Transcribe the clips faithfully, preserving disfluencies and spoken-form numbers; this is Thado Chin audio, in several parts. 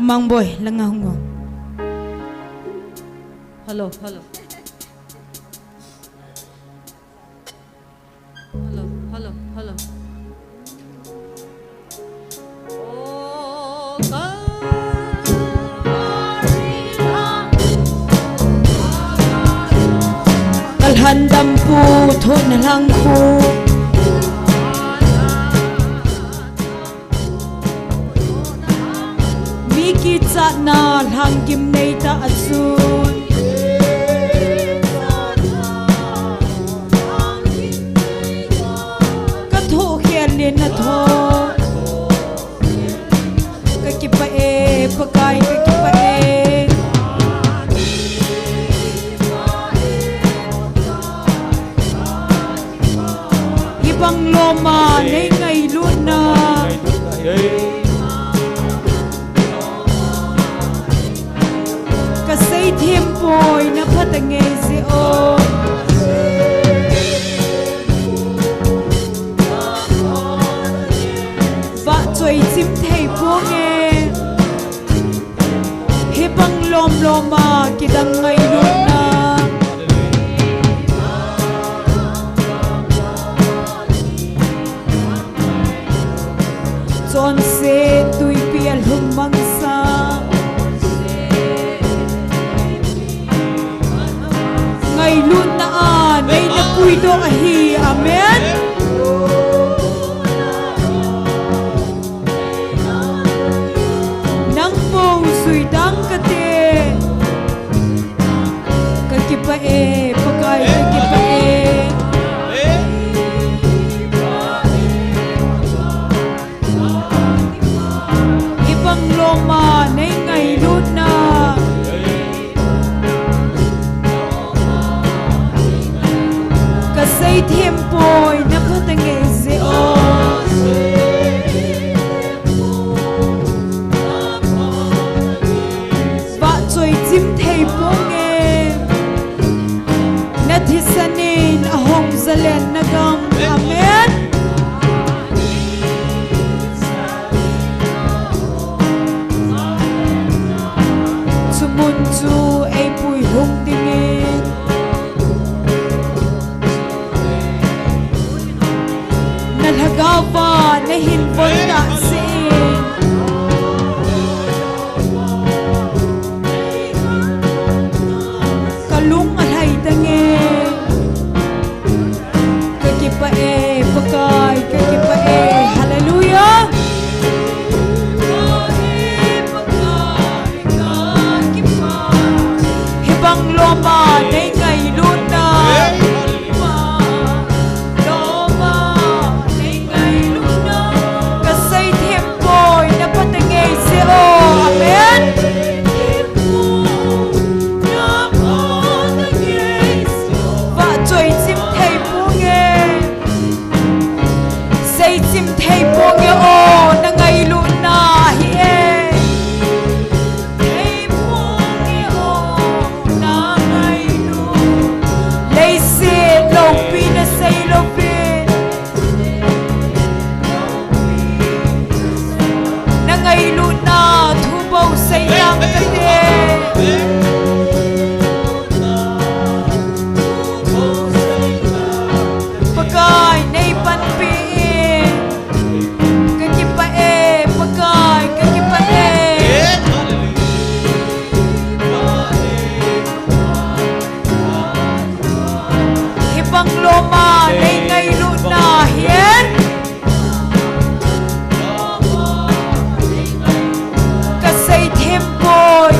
Mangboi, langa hung o. Hello, hello. Hello, hello, hello. Kalhan dampu, thon lhangpu. Mi kichatna lhangkim neitah a chun. Ka thoh khel le na thoh. Ka kipah e, Pakai, ka kipah e. Hibang lom a nei ngailutna. Ka seithem poi, na phat angei jeh o. Vahchoi chim thei ponge. Hibang lom lom a kidang ngailutna. Chonset tuipi a lhum mangsa. Ngailutna a nei na puidoh ahi. Amen. Nang bou jui dang kate. Ka kipah e, Pakai, ka kipah e. Hibang lom a nei ngailutna. Ka seithem poi, na phat angei jeh o. Vahchoi chim thei ponge. Na thisan in ahong zalen na gam. Amen. Chumun chu eipui hung dingin. Na lhagao va na hin von tah jeh in. Ka lung alhai tange. Ka kipah e, Pakai, ka kipah e. Hallelujah. Hibang lom a nei ngailutna. Lom a nei ngailutna. Ka seithem poi, na phat angei jeh o. Amen. Vahchoi chim thei ponge. Seichim thei ponge o, na ngailutna ahi e. Thei ponge o, na ngailut. Leiset loupina sei loupin. Na ngailutna thu bou sei lang kate. Pakai nei panpi in. Ka kipah e, Pakai, ka kipah e. Hibang lom a nei ngailutna hi e. Ka seithem poi,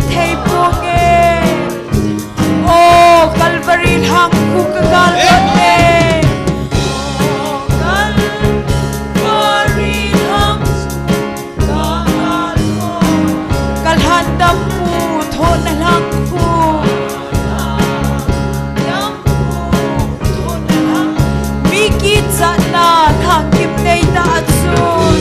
thei ponge. O Calvary lhangkhu ka gal ponge. O Calvary lhangkhu ka gal ponge. Ka lhan dampu thona lhangkhu. Mi kichatna lhangkim nei ta chun.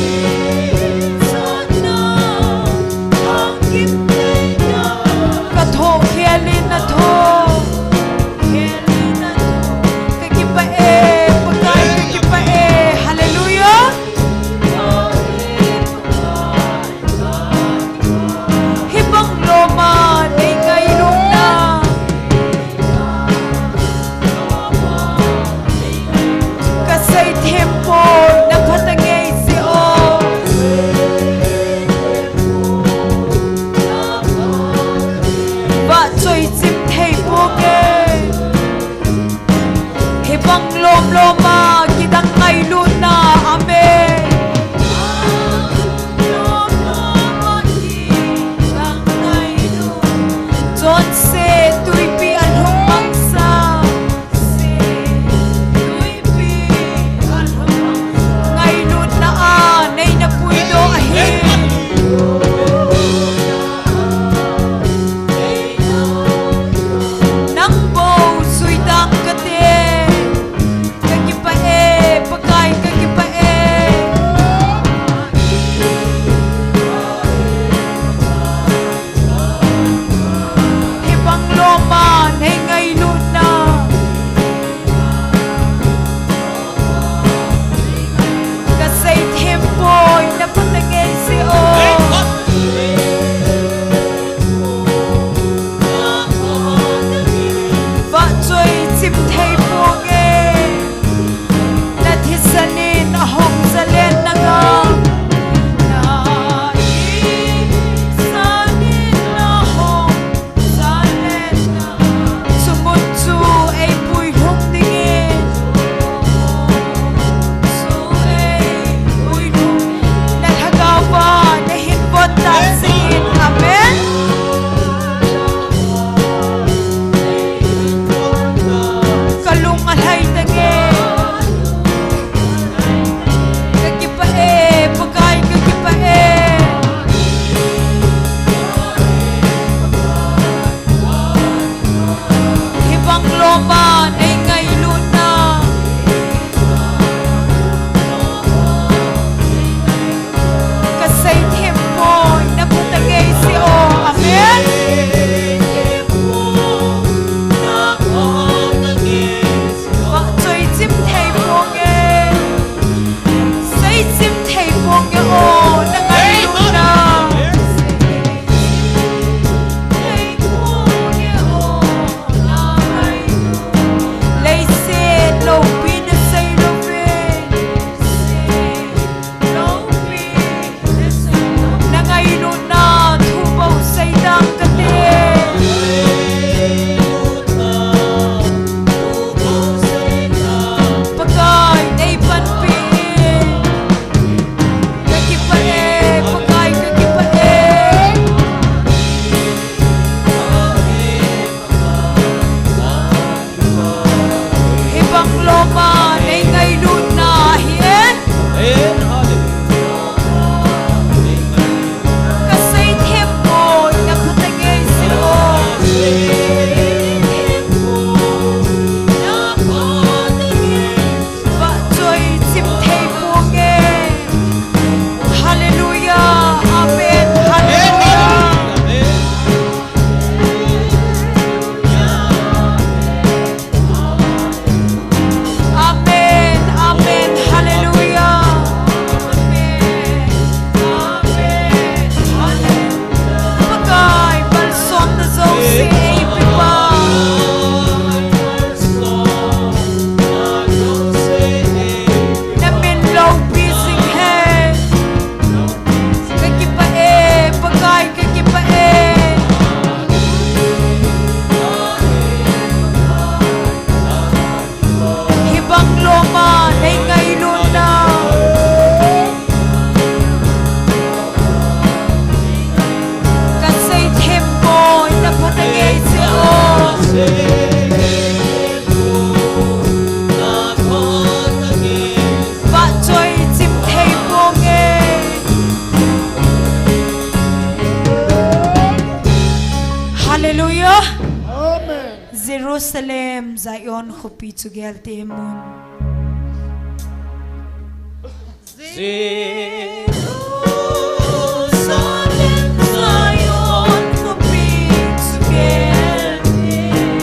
Jerusalem, Zion khopi chu gel temun.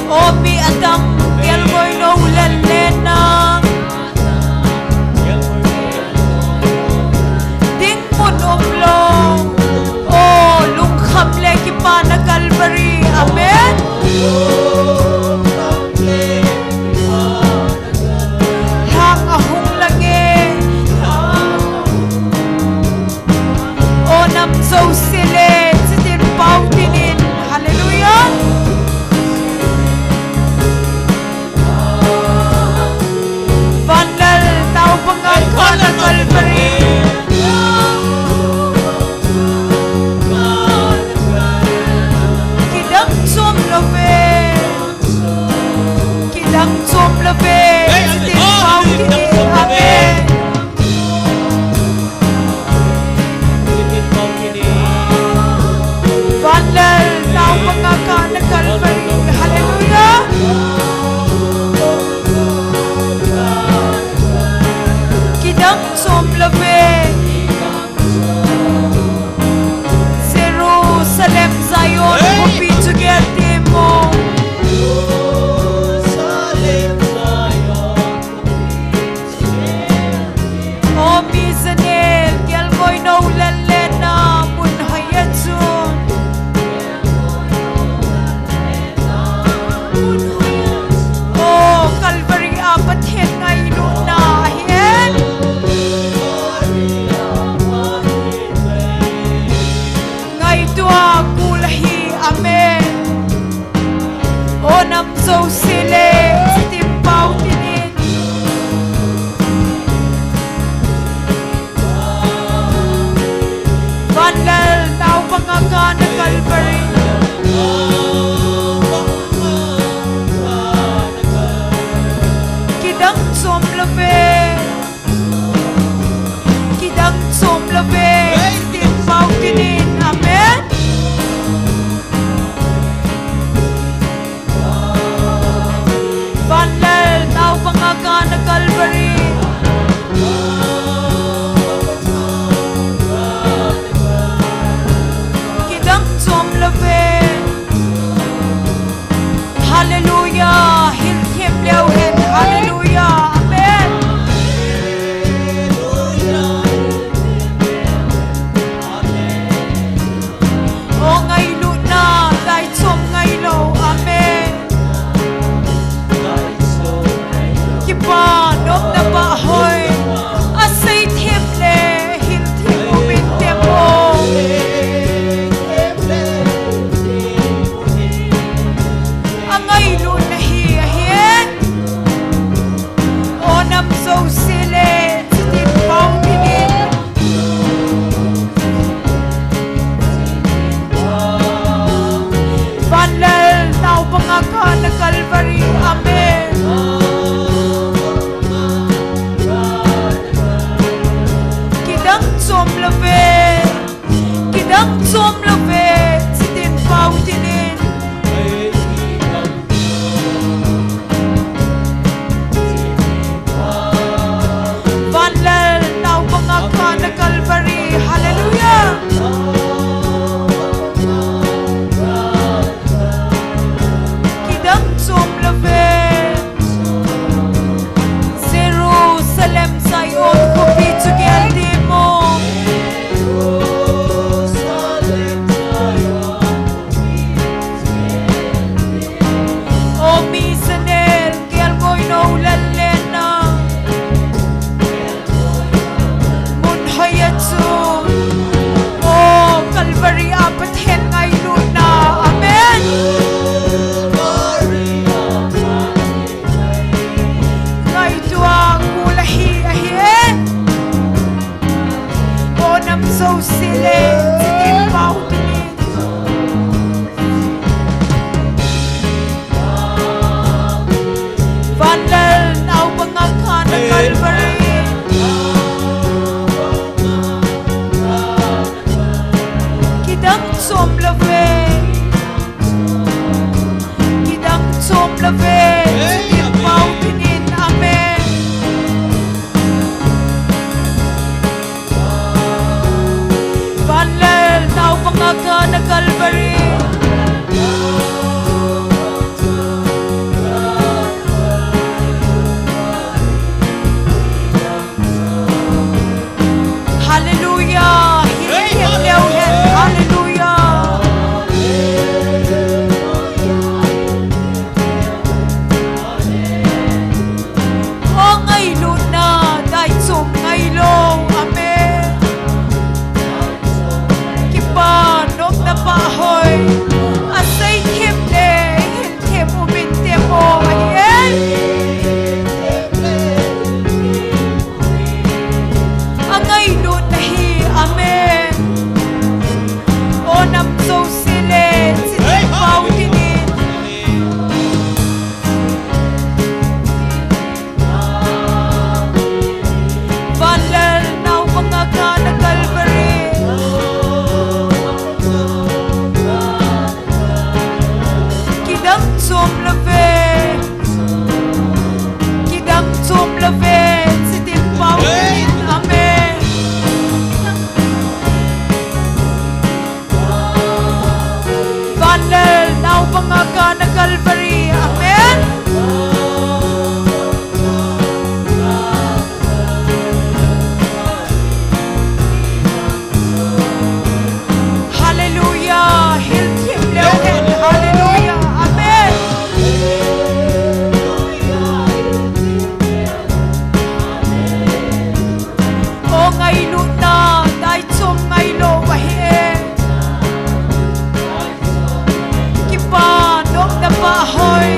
O mi adang, gel ngoi nou lel lena. Ding mun umlou. O, lungkham le kipana Calvary. Amen. Lhang ahung lange. O nam jouse le, chitin pao tinin. Hallelujah. Vanlal naobanga kana Calvary. Kidang chom lou ve. Kidang chom lou ve. Chitin pao tinin. Amen. Vanlal naobanga kana Calvary. Hallelujah. Kidang chom lou ve. Jerusalem, Zion khopi chu gel temun. O mi janel, gel ngoi nou lel lena, mun hoi a chun. O Calvary a Pathen ngailutna ahin. Ngaito a kul ahi, amen. O nam jouse le, chitin pao tinin. Vanlal naobanga kana Calvary. Kidang chom lou ve. Kidang chom lou ve. Chitin pao tinin. Amen. Vanlal naobanga kana Calvary. Kidang chom lou ve. Hallelujah. Hilthem leu hen. Hallelujah. Amen. O ngailutna, dai chom ngailou. Amen. Kipa nopna pahoi. Asei them le, hilthem umin temo. Angailutna hi ahi. O nam jouse le, chitin pao tinin. Vanlal naobanga kana Calvary. Amen. Kidang chom lou ve. Kidang chom lou ve. Chitin pao tinin. Vanlal naobanga kana Calvary. Hallelujah. Kidang chom lou ve. Jerusalem, Zion khopi chu gel temun. O mi janel, gel ngoi nou lel lena. Mun hoi a chun. O Calvary a Pathen ngailutna. Amen. Ngaito a kul ahi, ahi e. O nam jouse le, chitin pao tinin. Vanlal naobanga kana Calvary. Kidang chom lou ve. Kidang Chom love, chitin pao tin in, amen. Vanlel naobang a kana Calvary. Hallelujah. Hin hin leu hen. Hallelujah. O ngailutna, daichom ngailou. Amen. Kipa nopna pahhoi. Asei them le, hin them umin temo ahi e. Angailut nahi, amen. O nam jouse le, chitin pao tin in. Vanlel naobang a kana Calvary. Kidang chom love. Kidang chom love, chitin pao tin in, amen. Vanlel naobang a kana Calvary, amen. Hallelujah. Hin them leu hen. Hallelujah. Amen. O ngailutna, daichom ngailou ahi e. Kipa nopna pahhoi.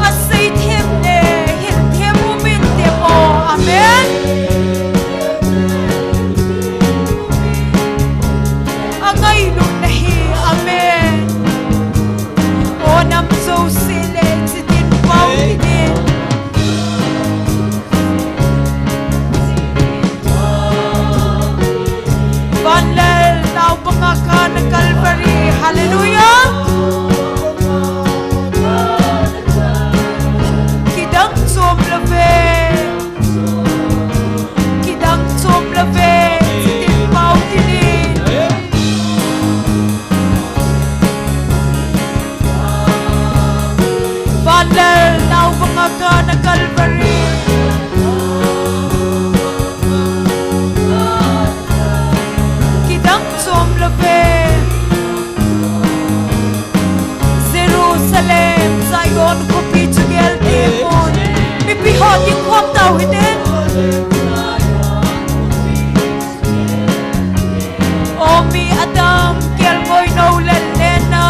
Asei them le, hin them umin temo. Amen. Angailut nahi, amen. O nam jouse le, chitin pao tin in. Vanlel naobang a kana Calvary. Hallelujah. Kidang chom love. Kidang chom love, chitin pao tin in. Vanlel naobang a kana Calvary. Kidang chom love. Jerusalem, Zion khopi chu gel temun. Mipi ho ding khom tau hite. O mi adam, kelngoi nou lel lena.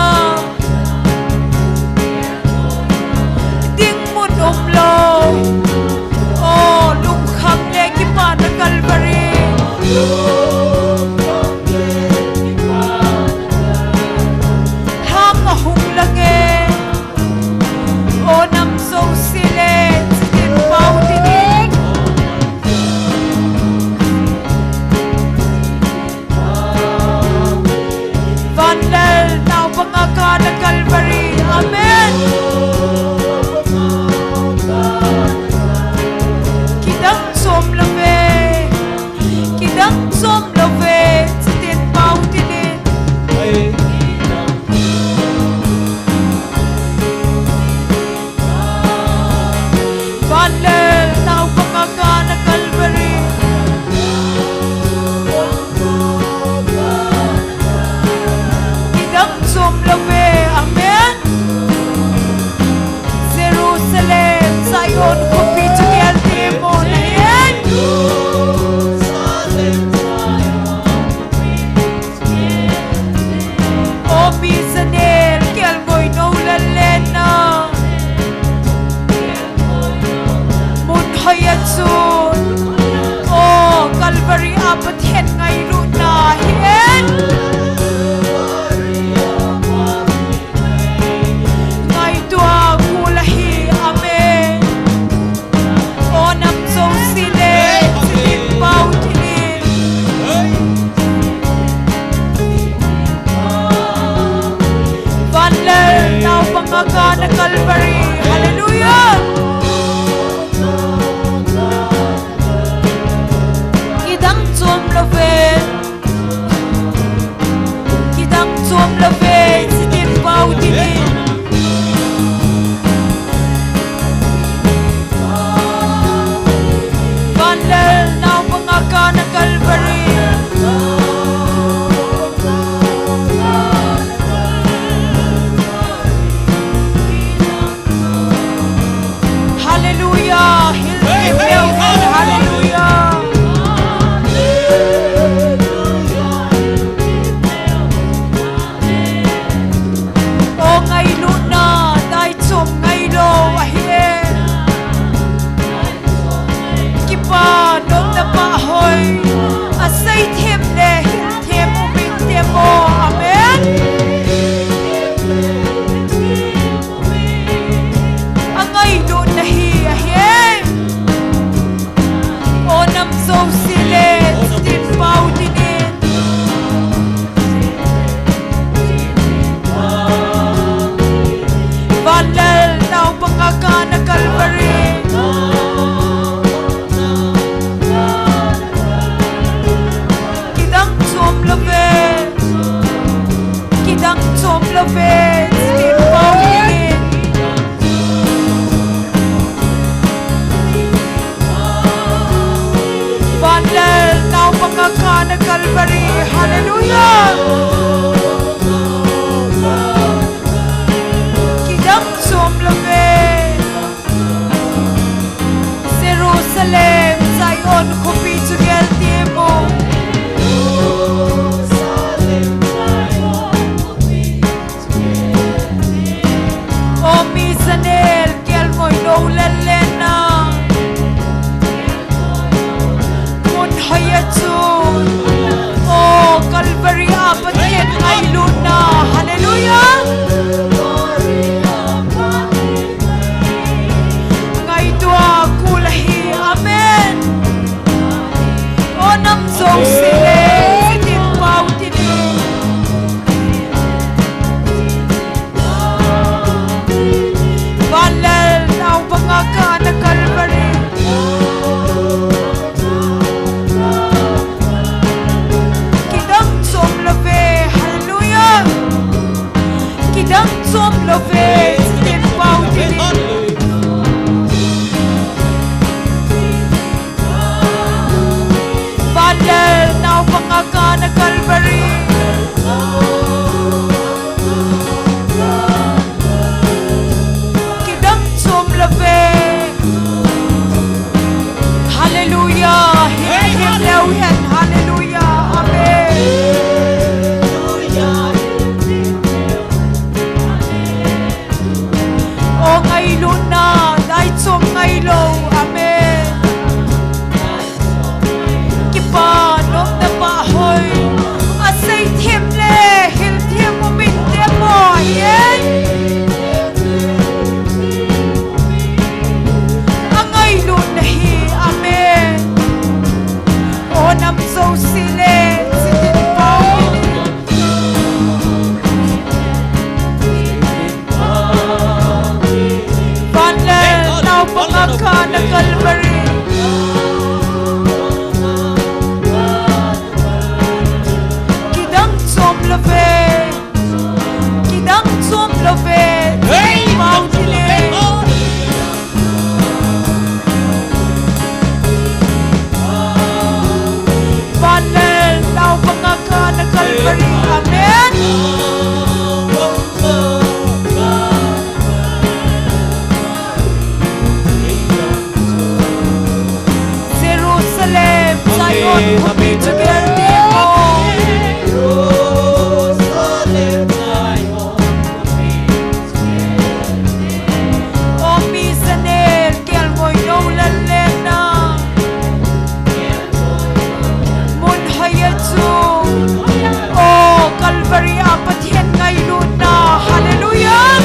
Ding mun umlou. O lungkham le kipana Calvary. Lhang ahung lang e. O nam jouse le, chitin pao tin in. Vanlel naobang a kana Calvary. Amen. Kidang chom love. Kidang chom love, chitin pao tin in. Vanlel naobang a kana Calvary. Kidang chom love, amen. Jerusalem, Zion khopi chu gel temun ahi. O mi Janel, kelngoi nou lel lena. Mun hoi a chun, o Calvary a Pathen ngailutna hi e. Ngaito a kul ahi, amen. O nam jouse le, chitin pao tin in. Vanlel naobang a kana Calvary. Som love, tin pau tin. Vanlal naobang a kana Calvary. Hallelujah. Kidang som love. Jerusalem, Zion khopi chu gel temo. O mi janel, gel ngoi lou lel lena. Mun hoi a chu. O Calvary a Pathen ngailutna. Hallelujah. Ngaito a kul ahi. Amen. O nam jouse le, tin pau tin. Vanlal naobang a kana Calvary. Kidang som love, hallelujah. Kidang som love, tin pau tin. Vanlal naobang a kana Calvary. Kidang som love. Hallelujah. Him, him leu hen. Hallelujah. Amen. O ngailutna, dai chom ngailou. Amen. Kipa nopna pa hoi. Asei them le, hil them umin them mo, yeah. Angailutna hi, amen. O nam jouse le, sitin pau. Vanlal naobang a kana Calvary. Kidang chom love. Kidang chom love. Hey, pau kidang chom love. Vanlal naobang a kana Calvary. Amen. Jerusalem, Zion, khopi chu gel temo. O mi janel, gel ngoi lou lel lena. Mun hoi a chu. O Calvary a Pathen ngailutna. Hallelujah.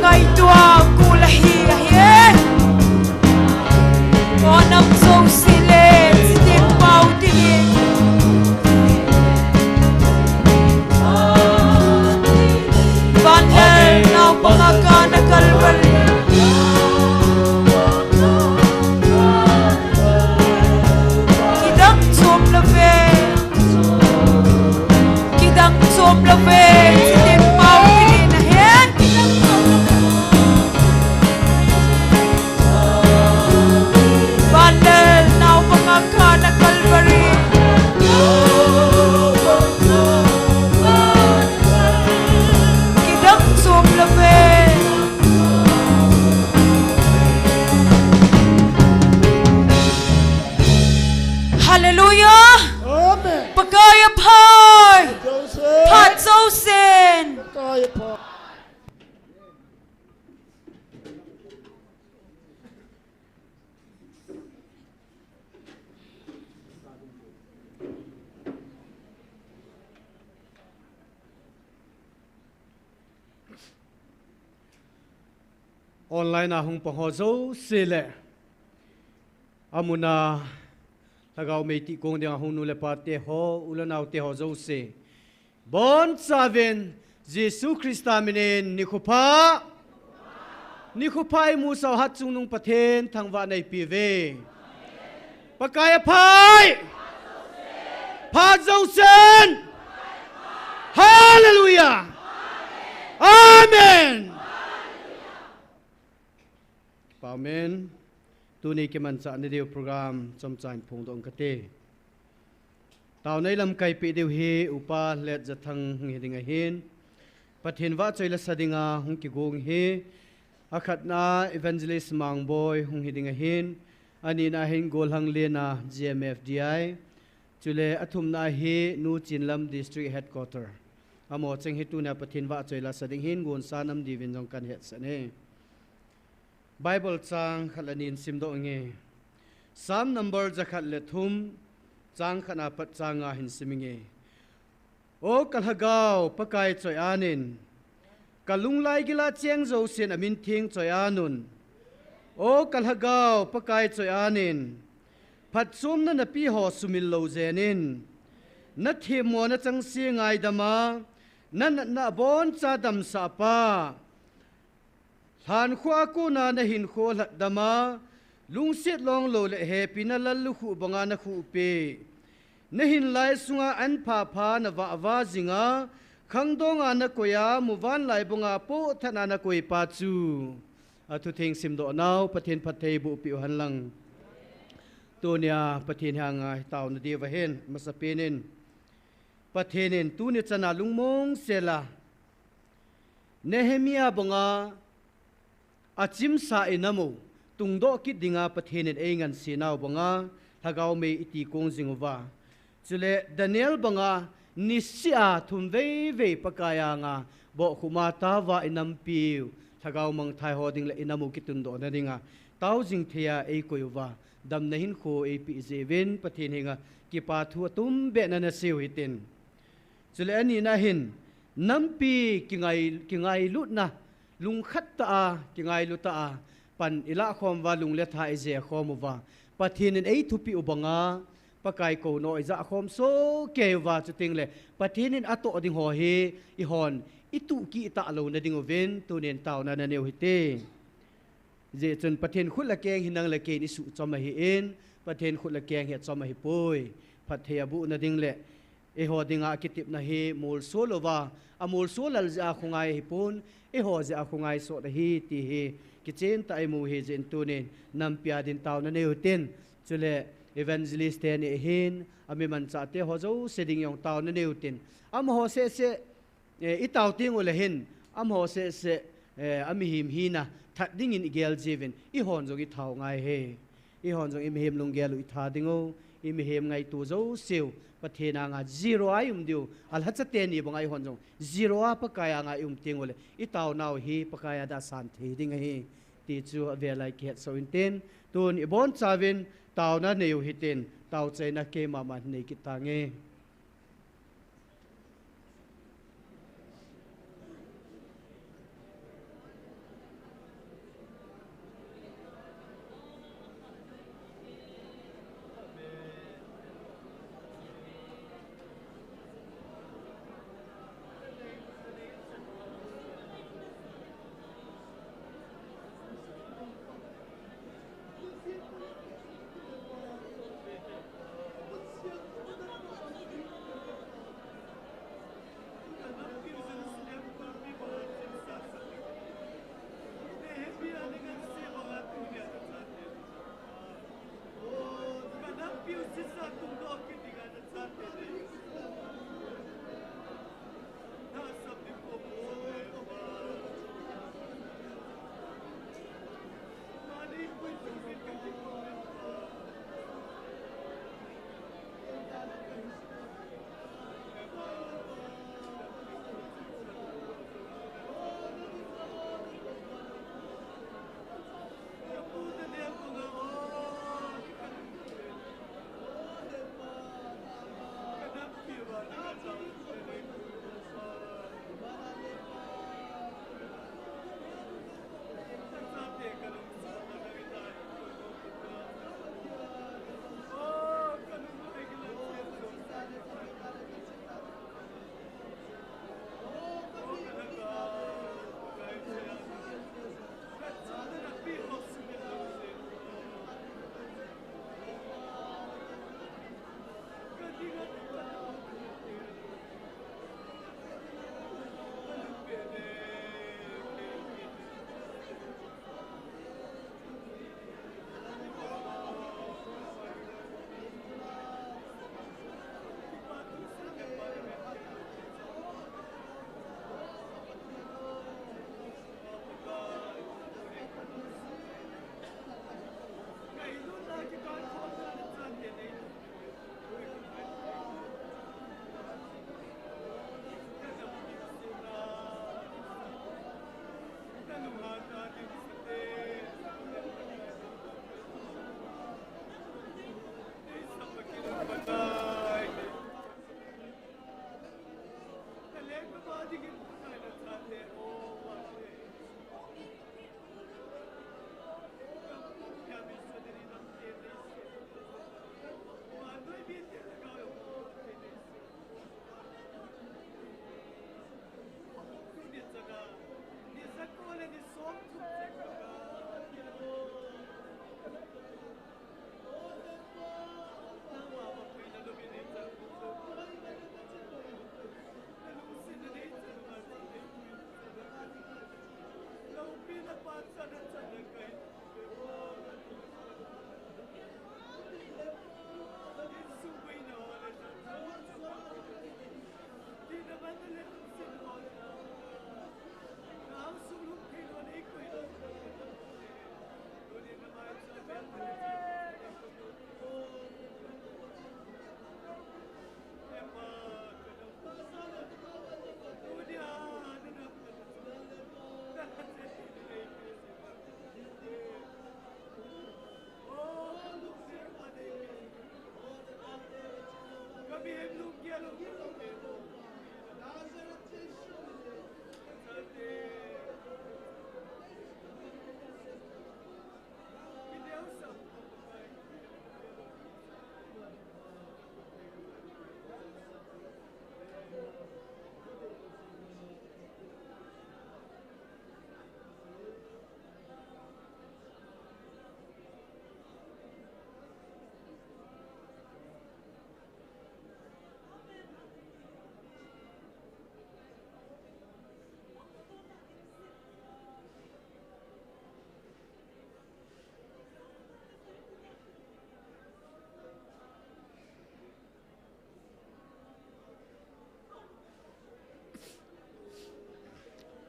Ngaito a kul ahi, ahi. O nam jouse le, sitin pau tin. Vanlal naobang a kana Calvary. Kidang chom love. Kidang chom love. Sitin pau tin ahi. Vanlal naobang a kana Calvary. Kidang chom love. Hallelujah. Amen. Pakai aphai. Joseph. Phat jousen. Pakai aphai. Online a hung pang ho jouse le, amun a lhagao meitih kong dinga hung nu le pa te ho, u le nao te ho jouse, bonchauvin Jesu Christa minin nikho pha. Nikho pha imu sau hat chungnung Pathen thangvahna ipe uve. Pakai aphai. Phat jousen. Hallelujah. Amen. Kipa umin. Tuni kimanchah nadiu program chomcha in phongdoh ing kate. Taona ilamkai peh diu hi Upa Letjathang hung hiding ahin. Pathen vahchoi lasa dinga hung kigong hi. Akhatna Evangelist Mangboi hung hiding ahin. Anina hin Golhang Lena G M F D I. Chule athumna hi Nu Chinlam District Headquarter. Amaho cheng hi tunia Pathen vahchoi lasa ding hin gonsa nam diuvin jong kahin hetsah e. Bible chang khat le ni simdoh inge. Psalm number jakhat le thum, chang khatna pat chang nga hin sim inge. O ka lhagao Pakai choi-an in, ka lunglai gila cheng jousen amin theng choi-an un. O ka lhagao Pakai choi-an in, phatchomna napi ho sumil lou jen in. Na themmo na changse ngaidam a, na natna aboncha damsah pa. Lhankhuh a kona na hinkho lhatdam a, lungset longlou le hepina lallukhuh banga na khuhpeh. Na hinlai sunga an phapha na vahva jing a, khangdong a na koi a, muvanlai bung a pohthat a na koi pa chu. Athutheng simdoh nau, Pathen phatthei boh peh u hen lang. Tunia Pathen henga taona diu ahin, masapen in. Pathen in tuni chan a lungmong sel a. Nehemiah banga achimsa inam u, tungdoh kit dinga Pathen in eingansei nau banga, lhagao mei iti kong jing uva. Chule Daniel banga nisih a thum veivei Pakai anga, bohkhum a taova inampiu, lhagao mangthai ho ding le inam u kitundoh na dinga, tao jing thei a eikoi uva, damna hinkho eipeh jeh uvin, Pathen henga kipa thu atumbeh na nasei u hitin. Chule anina hin, nampi kingai, kingailutna, lungkhat tah a, kingailu tah a, pan ilah khom uva lung le tha ije khom uva. Pathen in eithupeh u banga, Pakai kounoh ija khom sohkei uva chuteng le, Pathen in atoh ding ho hi, eihon, ituh kit tah lou na ding uvin, tunin taona nanei u hite. Hijeh chun Pathen khut le keng hi nang le kei in isuh chom ahin, Pathen khut le keng hi achom ahipoi. Phatthei aboh na ding le, eiho dinga akitepna hi molso louva, amolso lal jeh a khongai ahipon, eiho jeh a khongai sot ahi ti hi, kichen tah a imu hijeh in tunin, nampi a din taona nei u hitin, chule evangelist teni ahin, ami manchah te ho jouse ding jong taona nei u hitin, amaho seh seh, Eh, itao teng ule hin, amaho seh seh, eh, amihem hina, that dingin igel jiuvin, eihon jong ithao ngai ahi. Eihon jong imihem lunggel u itha ding u, imihem ngaito jouseu, Pathen anga zero a ium diu, alhacha teni banga eihon jong, zero a Pakai anga ium teng ule, itaonau hi Pakai a dah san thei ding ahi. Ti chu avel a ikihetsoh intin, tun ibonchauvin, taona nei u hitin, taochaina keima ma nei kit tange.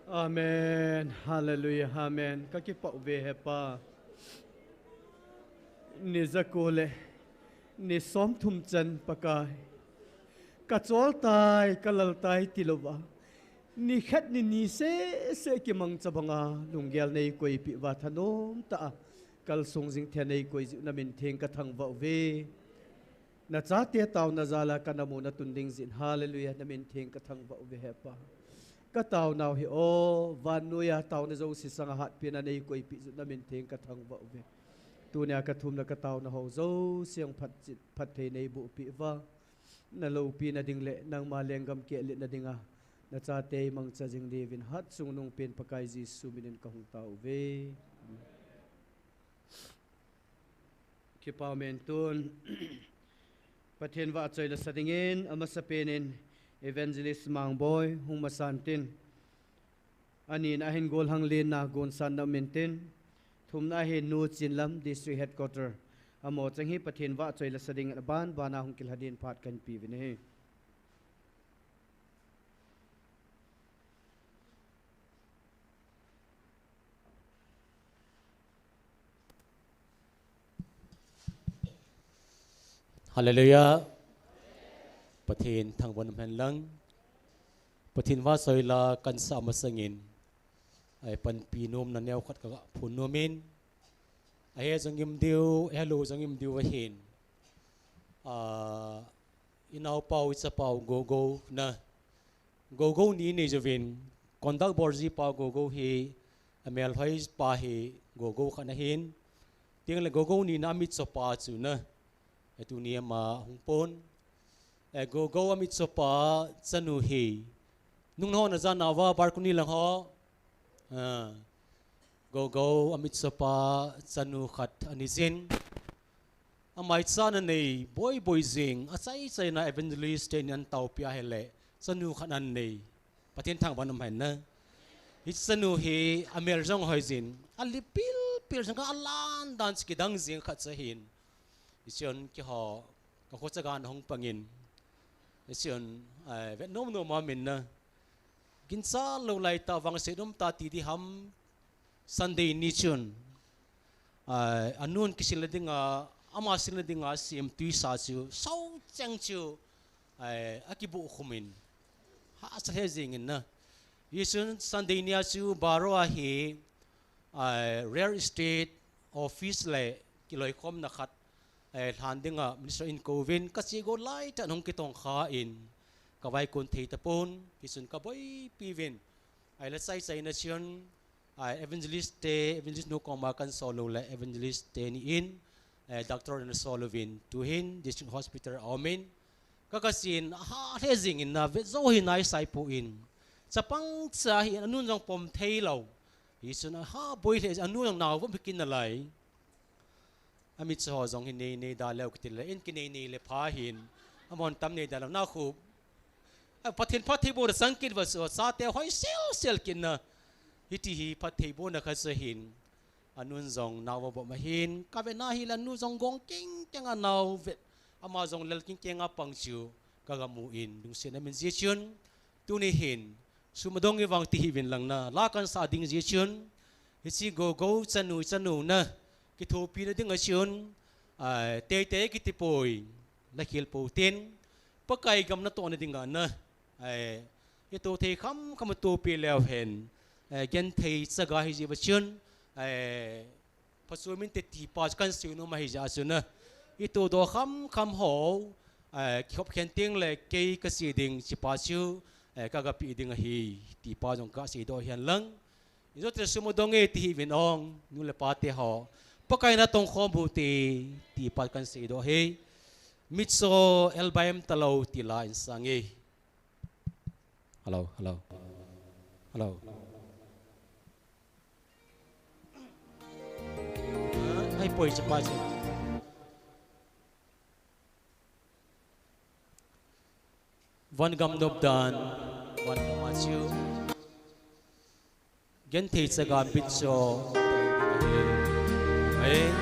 Amen. Hallelujah. Amen. Ka kipah uve, Hepa. Ni jako le ni somthum chan, Pakai, ka chol tai, ka lal tai tilouva, ni khat ni ni seh seh kimangcha banga lunggel nei koipeh uva thanom tah a kalsung jing thei a nei koi jeh u na min theng ka thangvah uve. Na chate taona jal a ka na muna tun ding jeh in, Hallelujah, na min theng ka thangvah uve, Hepa. Ka taonau hi, o, vannoiya taona jouse sanga hatpen a nei koipeh jeh u na min theng ka thangvah uve. Tunia ka thum le ka taona ho jouse jong phat, phatthei nei bohpeh uva, na loupina ding le nangma lenggam kiletna dinga na chate mangcha jing diuvin, Hatchungnung pen Pakai Jesu min in ka hung tao uve. Amen. Kipah umen, tun Pathen vahchoi la sa dingin, amasapen in Evangelist Mangboi hung masa intin, anina ahin Golhang Lenna gonsan na um intin, thumna ahin Nu Chinlam, District Headquarter, amaho cheng hi Pathen vahchoi la sa dingin aban bana hung kilha din phat kahin pe uvin ahi. Hallelujah. Pathen thangvah in umhen lang. Pathen vahchoi la kan sa masangin, ei panpi nomna neokhat ka phon nomin, ahe jong um diu, ahelou jong um diu ahin, a, inaopau, ichapau Gogou na, Gogou ni nei jouvin, conduct bol jipa Gogou hi, amelhoi pa hi Gogou khat ahin, tin le Gogou nina amitchopa chu na, e, tuni ama hung pon, e, Gogou amitchopa chanu hi, nung ho na jan nauva balcony lang ho, a, Gogou amitchopa chanu khat ahi jin, amaicha ana nei boiboi jing, achaichaina evangelist te in ana taopeh ahile, chanu khat ana nei. Pathen thangvah in umhen na. Hiche chanu hi amel jong hoi jin, ali pilpil jong, alan dan chu kidang jing khat chu ahin. Hichun keiho, ka kho chaga ana hung pangin, hichun, ei, vet nomnom a min na, ginchat lou laitah vang sei nom ta ti diham, Sunday ni chun, a, anun kisilna dinga, ama silna dinga asem tuisa chu, sou cheng chu, a, akibuh khum in, hahsa lheh jengin na. Hichun Sunday nia chu Baro a hi, a, real estate office le kiloikhomna khat, a, lhan dinga minister in kouvin, kache go laitah in hung kitongkha in, kavaikon thei tapon, hichun kaboipi uvin, ahile chaichaina chun, a, evangelist te, evangelist nu koma kahin sol u le evangelist teni in, a, doctor ana sol uvin, tuhin District Hospital a aumin, ka, kachen, aha lheh jengin na, vet jou hi naisai poi. Chapang cha hi anun jong pom theilou. Hichun aha boi lheh, anu jong naovop hi kit nalai. Amitcho ho jong hi nei nei da leu kiti le, in kinei nei le pha hin. Amahon tam nei da lou, nakhup. A, Pathen phattheibohna chang kit uva chu, chate hoi selsel kit na. Hiti hi phattheibohna khat chu ahin. Anun jong naovop ahin, kavena hile anu jong gong kengkeng a nao vet. Ama jong lel kengkeng a pang chu, kagamu in, lungsetna min jeh chun, tuni hin, sum adong uvin vang ti hih uvin lang na, la kahin sah ding jeh chun, hiche Gogou chanu, chanu na, kithopina dinga chun, a, teitei kiti poi, la khel pou tin, Pakai gam natohna dinga na, a, itoh thei khamkham atohpeh leu hen, a, genthei chaga hi jeh uva chun, a, phachom inte tipa chu kahin sei nom ahi jeh chun na, itohdoh khamkham ho, a, kikhopkhen tengle kei kache ding, hichepa chu, a, kagapeh ding ahi, tipa jong kaseidoh hen lang. Ijoh te sum adong e ti hih uvin ong, nu le pa te ho. Pakai natong khom u hite, tipa kahin seidoh ahi. Mitcho elbaim talou ti la in sang e. Hello, hello. Hello. Ai poi hichepa chu. Van gam nopdan, van gam a chu. Genthei chaga mitcho. Amen.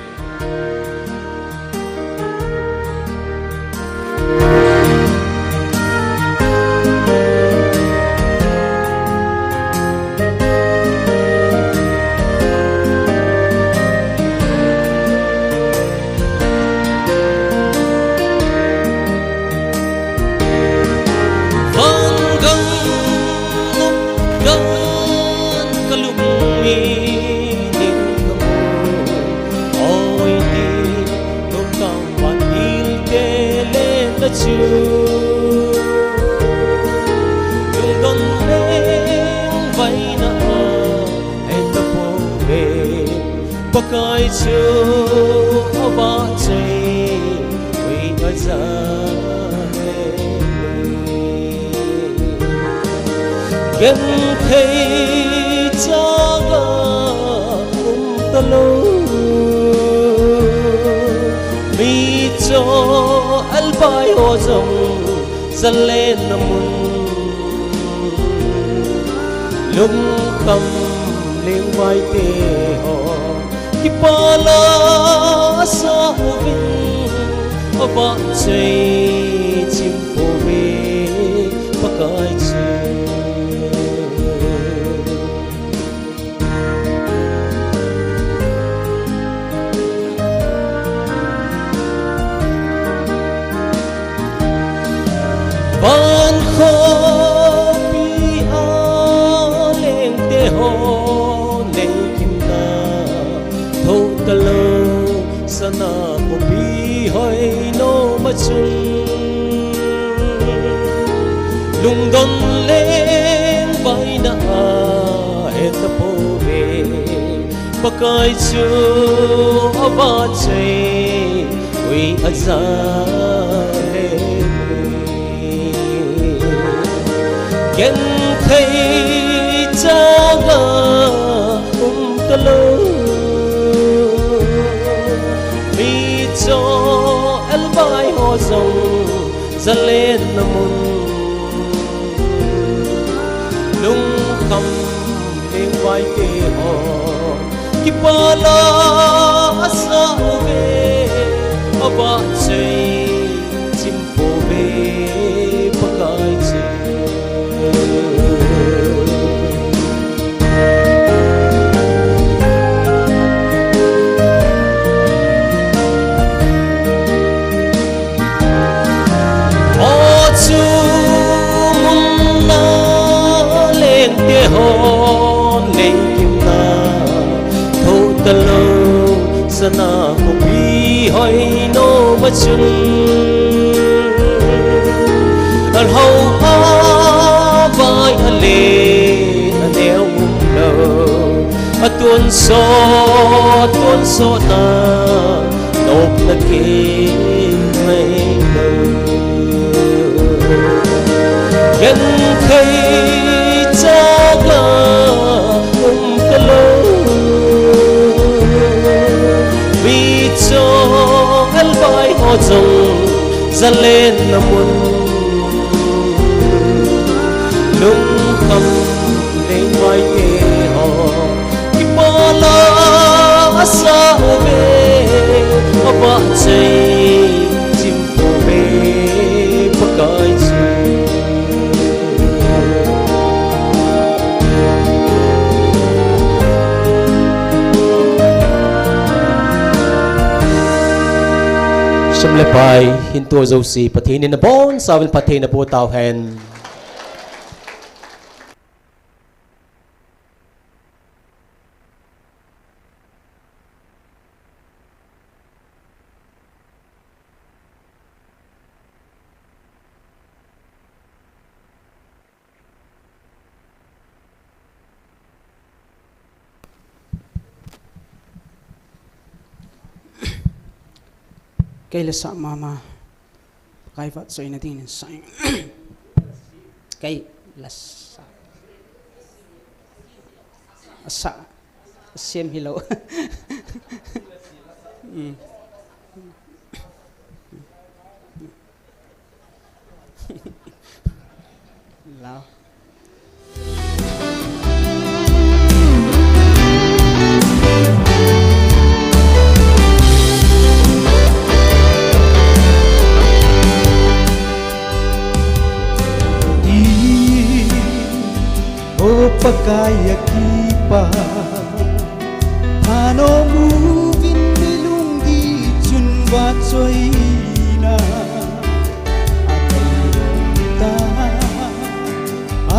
Chu avahchoi ui aja le. Genthei chaga um talou. Mi cho albai ho jong zalenna mun. Lungkham lengvaite ho kipah la asa uvin, avahchoi chim pouve Pakai chu. Van khopi a lengte ho leikimna thoh talou, sana khopi hoi nom a chun lungdon lengvaina ahe tapouve. Pakai chu avahchoi ui aja le. Genthei chaga um talou. Mi cho albai ho jong zalenna mun. Lungkham lengvaite ho kipah la asa uve, avahchoi chim pouve Pakai chu. Aw chu mun a lengte hon leikimna thoh talou, sana khopi hoi nom a chun alhou a vai a le a neo umlou. A tonsot, tonsot na nopna kei ngailou. Genthei chaga um talou. Mi cho albai ho jong zalenna mun. Lungkham lengvaite ho kipah la asa uve, avahchoi chim pouve Pakai chu. Sum le pai, hinto jouse Pathen in abonchauvin phatthei naboh tauhen. Kei la sa mama. Pakai vahchoina dingin sa. Kei la sa. Asa. Asem hilou. Mm. Lao. O Pakai a kipah, anom uvin mi lungdih chun vahchoina anei lhon ta.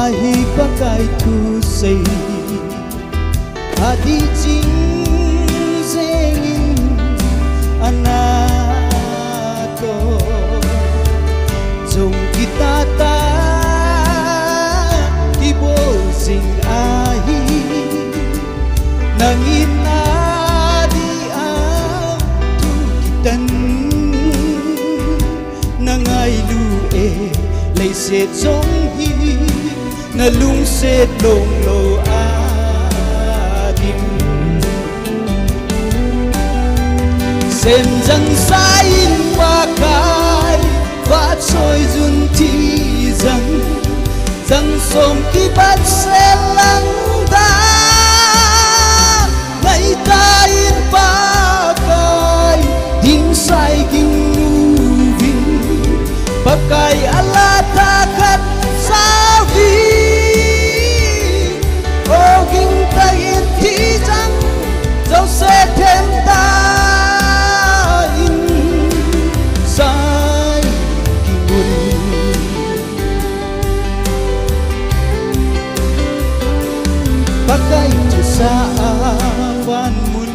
Ahi Pakai thusei adih jing jengin ana toh jong kitah tah kibol jing ahi. Nangin adih a Leiset jong hi na lungset longlo a dim. Sem jang sa in Pakai, vahchoi jun thi jang, jang som kibat sel lang dan. Ngaita in Pakai, ding sai ging uvin, Pakai ala thakhat sauvin, o ging ta in thi jang, Joseph them ta in sai ging un. Pakai thusah a van mun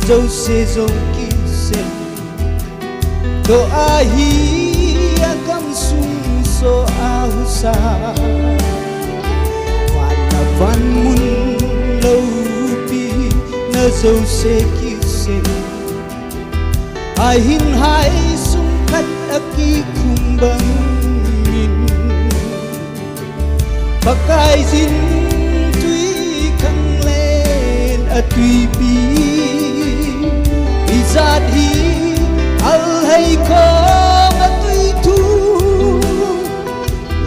jouse jong kisem. Doh ahi a gam sung so a husa. Van a van mun loupina jouse kisem. Ahin hai sung khat a kikhum bangin. Pakaiyin twikhanglen a twipi, ijat hi alhei khom a twi thu,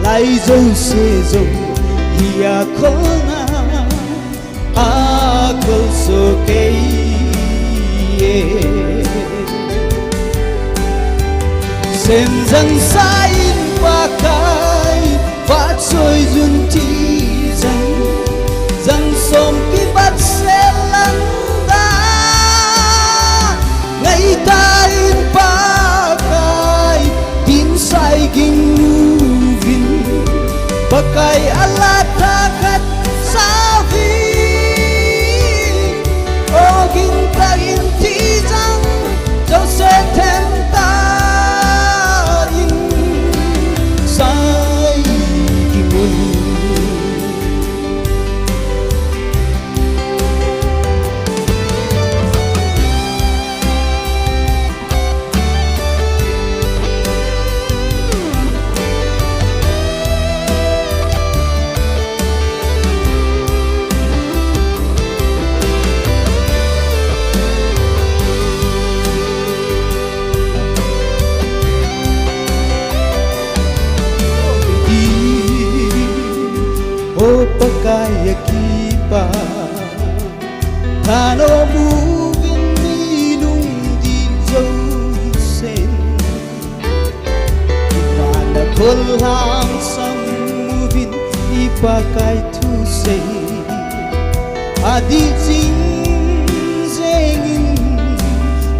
lai jouse jong hi a kholna a kol so kei e. Sem jang sa in Pakai, vahchoi jun thi jang, jang som kibat sel lang dan. Ngaita in Pakai, ding sai ging uvin, Pakai ala thakhat sauvin, o ging ta in thi jang, Joseph them ta in sai ging un. O Pakai a kipa, thanom uvin mi lungdih jousen. Ivan a khol lhangsam uvin i Pakai thusei. Adih jing jengin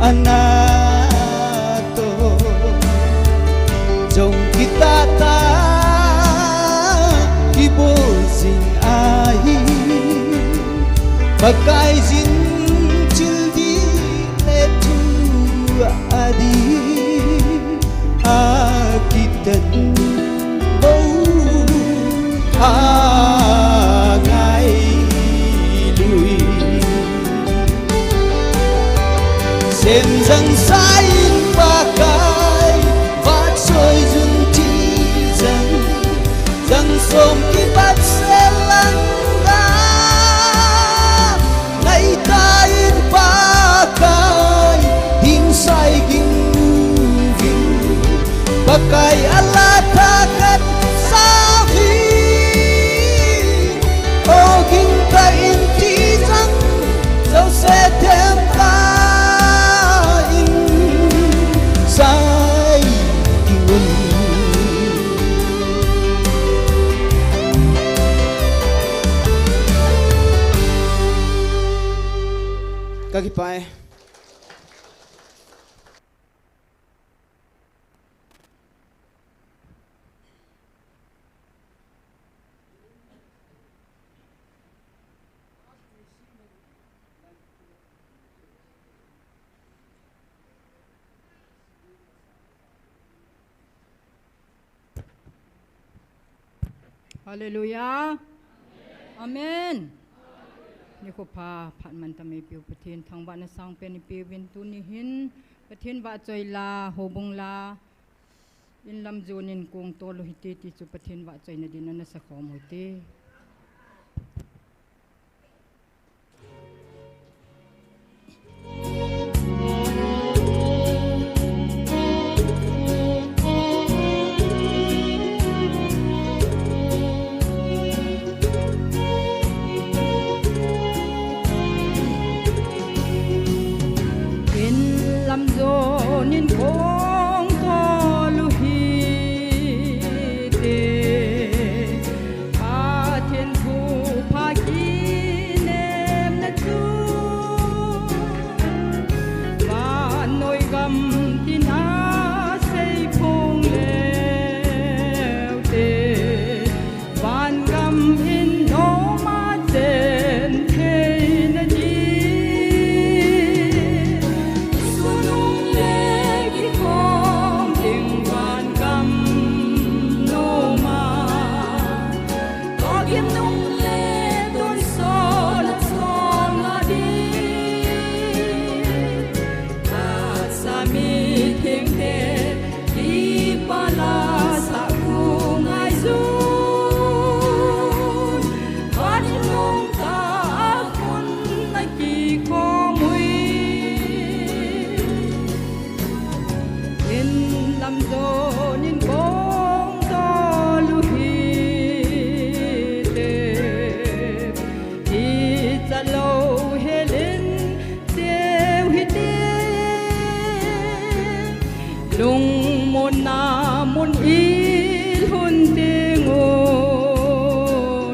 ana toh jong kitah tah kibol jing ahi. Pakaiyin thil dih le thu adih a kitan bou a ngailui. Sem jang sa in Pakai, vahchoi jun thi jang, jang som kibat sel lang dan. Ngaita in Pakai, ding sai ging uvin, Pakai ala thakhat sauvin, o ging ta in thi jang, Joseph them ta in sai ging un. Ka kipah e. Hallelujah. Amen. Nikho pha, phat man tah in eipeu Pathen thangvahna sangpen eipeu vin tuni hin Pathen vahchoi la, houbung la, In lam jon in kong tol u hite ti chu Pathen vahchoina din ana sakhom u hite. In lam jon in kong tol u hite. Pathen thupha kinemna chu vannoi gam tin a seiphong leu te. Van gam in nom a chen theina di. Sunung le kikhom ding van gam nom a. Togim nung le tonsot a chol nga di. Phatsa mithengte kipah la sah khu ngaijun. Van in nomtah a khun a kikhom ui. In lam jon in kong tol u hite. Icha lou hel in cheu hite. Lungmonna mun i lhun ding u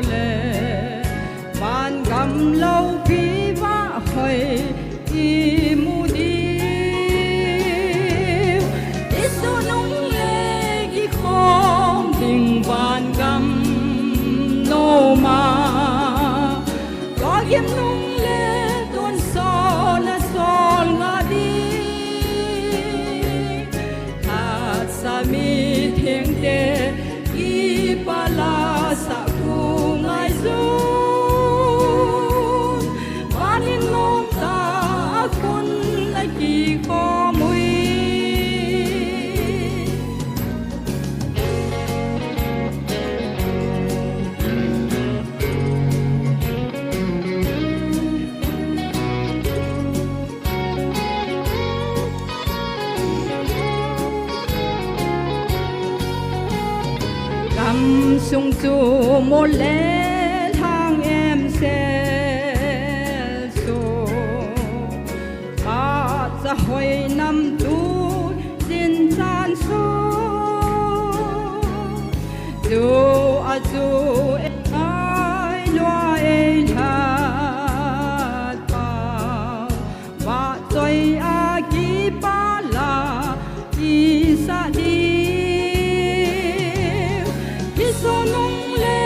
le, van gam loupi vahhoi i mu diu. Jesu nung le kikhom ding van gam nom a. Togim nung le tonsot a chol nga di. Phatsa mithengte kipah la sah khu ngaijun. Van in nomtah a khun a kikhom ui. Gamsung chu mol le lhang em sel sung, phatsa hoi nam tu tin chan sung. Chu a chu ei ngai lua ei lhat pau, vahchoi a kipah la i sah diu. Kisunung le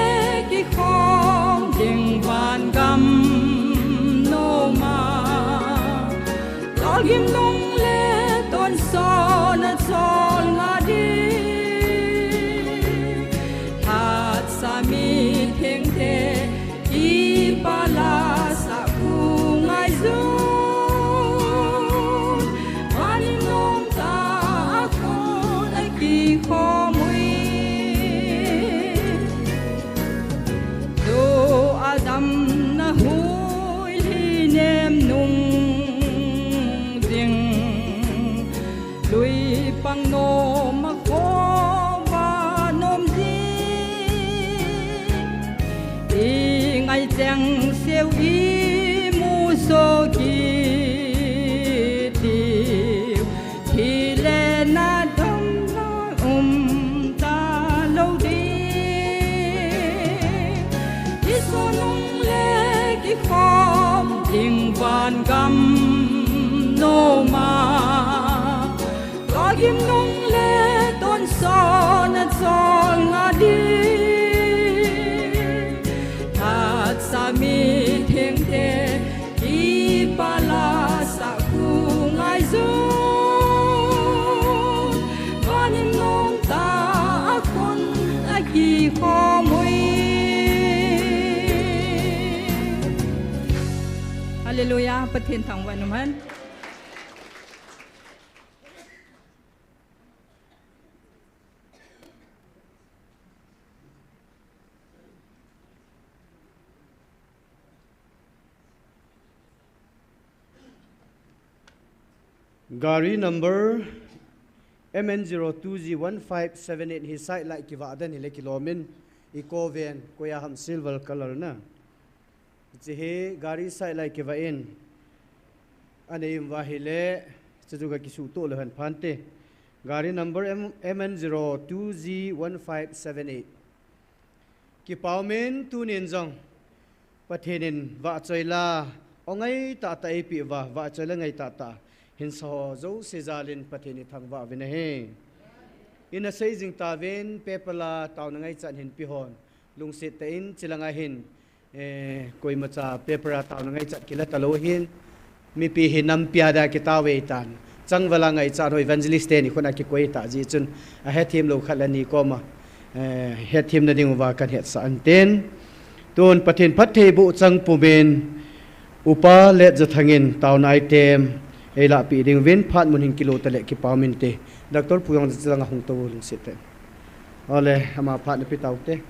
kikhom ding van gam nom a. Togim nung le tonsot a chol nga di. Phatsa mithengte kipah la sah khu ngaijun. Van in nomtah a khun a kikhom ui. Chu a damna huihi nem nung ding, lui pang nom a khoh va nom ding. I ngai cheng seu i mu so kit diu. Thi le na dam la um ta lou ding. Kisunung le kikhom ding van gam nom a. Togim nung le tonsot a chol nga di. Phatsa mithengte kipah la sah khu ngaijun. Van in nomtah a khun a kikhom ui. Hallelujah, Pathen thangvah in um hen. Gari number M N zero two G one five seven eight hi side light kivah dan hile kilomin, Eeco van, koiya ham, silver color na. Hiche hi gari side light kivah in, anei um uva ahile, chuchu kakisutoh leu hen phante. Gari number M-, M N zero two G one five seven eight. Kipa umin tunin jong Pathen in vahchoi la, o ngai tahtah eipeh uva, vahchoi la ngai tahtah hinsa ho jouse jalin Pathen ithangvah uvin ahi. Ina sei jing tauvin, paper la taona ngaichat hin pe hon, lungset tah in chulanga hin, eh, koimacha paper a taona ngaichat kila talou hin, mipi hi nampi a dia kitao ve tan. Changval a ngaichat ho evangelist teni khut a kikoi tah jeh chun, ahethem lou khat le ni koma, eh, hethem na ding uva kan hetsah in tin. Tun Pathen phattheiboh chang pumin, Upa Letjathang in taona item eilahpeh ding uvin, phat mun hin kilo tale kipa umin te. Doctor Pu jong chulanga hung tou lungset tah in. Ole, ama phat na pe tau te.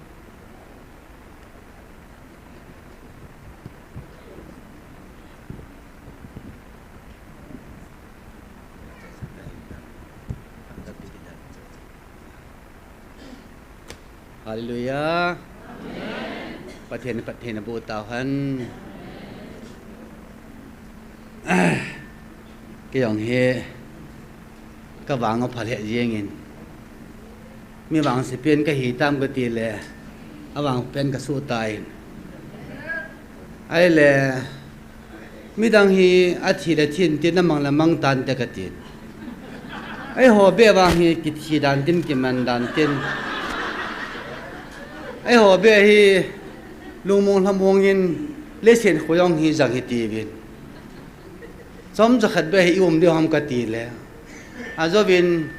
Hallelujah. Pathen, Pathen aboh tauhen. Kei jong hi kavang apha lheh jengin. Mi vangse pen kahi tam kati le, avang pen kasuh tan. Ahile, midang hi athi le thin tin, amang le mang tante katin. Eiho beh vang hi kithi dan tin, kiman dan tin. Eiho beh hi lungmong lhamong in, leiset khoh jong hi jang hi tiuvin. Chomcha khat beh hi i um diu ham kati le, ajouvin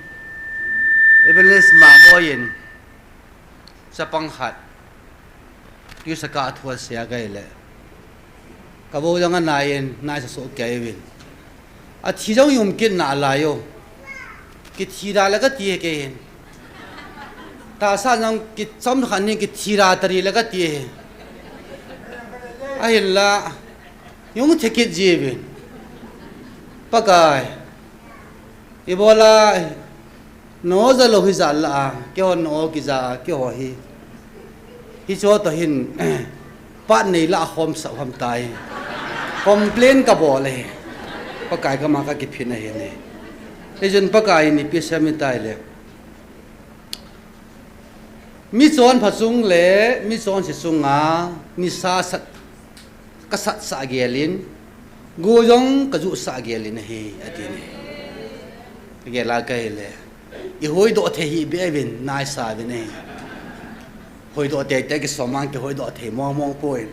Evangelist Mangboi in chapang khat tuisa kah a thu asei a kahi le, kavou jong anai in, naisa soh kei uvin. Athi jong i um kit nalai o. Kithi da le kati e kei hin. Tahsa jong kichom khat ni kithi da tari le kati e. Ahinla, i um thei kit jiuvin. Pakai, ibola, na-o ja lou hijat lah a, keiho na-o kija a, keiho hi. Hiche toh hin, phat nei lah a khomsah u ham tai. Complain kabol e. Pakai koma kakiphin ahi ne. Hijeh chun Pakai in ipi asei em itileh, mi chonpha chung le mi chonse chunga nisa sat, kasatsah gel in, go jong kajuhsah gel in ahi, ati ne. Kagel a kahi le, i hoidoh thei hih beh uvin, naisa uvin ahi. Hoidoh teitei kisom a, kihoidoh thei mong mong poi.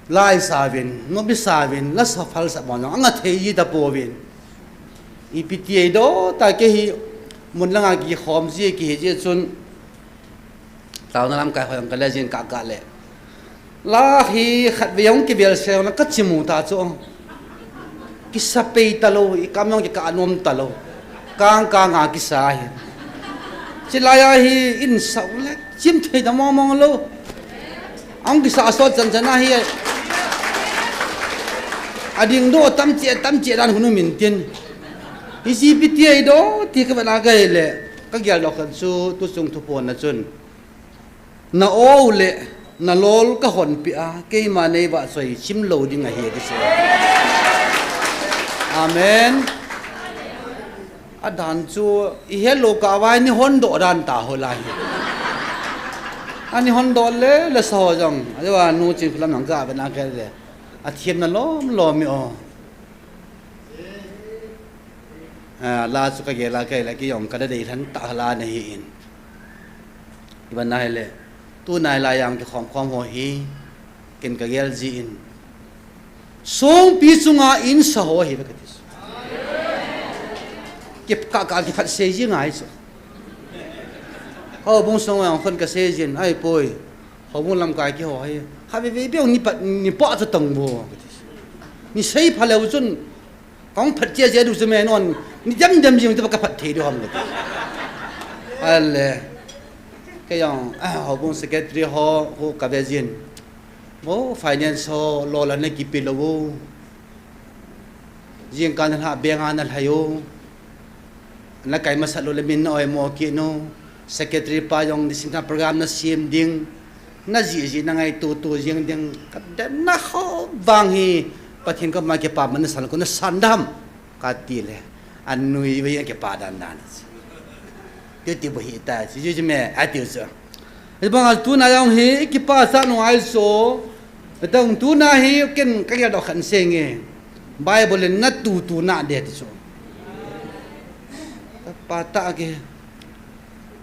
Laisa uvin, nopsa uvin, lasa phalsa bang jong anga thei ji tapouvin. Ipi ti eidoh ta, kei hi mun langa kikhom ji kihi jeh chun, taona lamkai hoi ang kale jin kaka le. La hi khatvei jong kivel se jong le kachimu ta chu. Kisa pei talou, i kam jong kikah nom talou. Kang kang a kisa hi. Chulai a hi insah le chim thei ta mong mong lou. Ahung kisa sot chan chan ahi. Ading doh tamche, tamche dan hung um in tin. Hiche ipi ti eidoh ti kavet a kahi le. Kagel doh khat chu tuchung thuphon a chun, na-o le nalol kahonpeh a, keima neivahchoi chim lou ding ahi, ati chu. Amen. Adan chu ihet lou kah uva, nei hondoh dan ta ho lai. Anei hondoh le, le sa ho jong. Ajeh a nu Chinkholam jong kavet a kahi le, athem na lom lom e o. A, la chu kagel a kahi le, kei jong kada deilhen tah la nahi in. Iban ahile, tunai lai a kikhom khom ho hi, ken kagel jin, songpi chunga insa ho ahi ve kati chu. Kipah kah a kiphatsah ji ngai chu. Houbung sunga jong khun kasei jin, ahipoi. Houbung lamkai keiho hi, khatvei vei beh ni pat, ni pah chu tong vo, kati chu. Nei sei phaleu chun, kahung phat cheh cheh diu chu me non, nei dem dem jing chu kaphat thei diu ham, kati. Ahile, kei jong, a, houbung secretary ho, ho kavet jin. Vo, finance ho, lolhinna kipe lou vo. Jingkah nalhah beng a nalhai u. Nakai masat lou le min na oimo kit u. Secretary pa jong nisim tah program nasem ding. Najih jih nangaito to jeng ding. Kadei na ho vang hi Pathen koma kipa man nasan ko nasan dem. Kati le. Anui ve kipa dan dan. Titi bou hita, si ju me, ati u chu. Hibang a tuna jong hi, kipah sa nung ai so. Tang tuna hi, ken kagel doh khat sei nge. Bible in natu tuna de ti chu. Patah ke.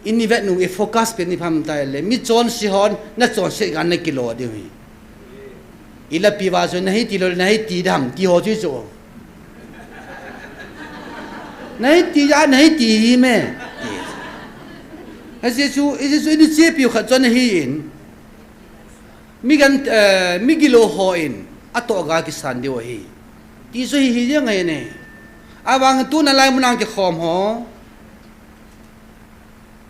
Ini vet nu i focus pe ni pham tai le. Mi chonse hon, nachonse ga nakilo diu hi. Ilapi va chu nahi ti lou, nahi ti dem, ti ho chu chu. Nahi ti ja, nahi ti hi me. Hiche chu, hiche chu ini chepiu khat chu nahi in. Mi gan, eh, mi gilo hon, atoh ga kisan diu ahi. Ti chu hi hi jeng ahi ne. Avang tuna lai mun a kikhom ho.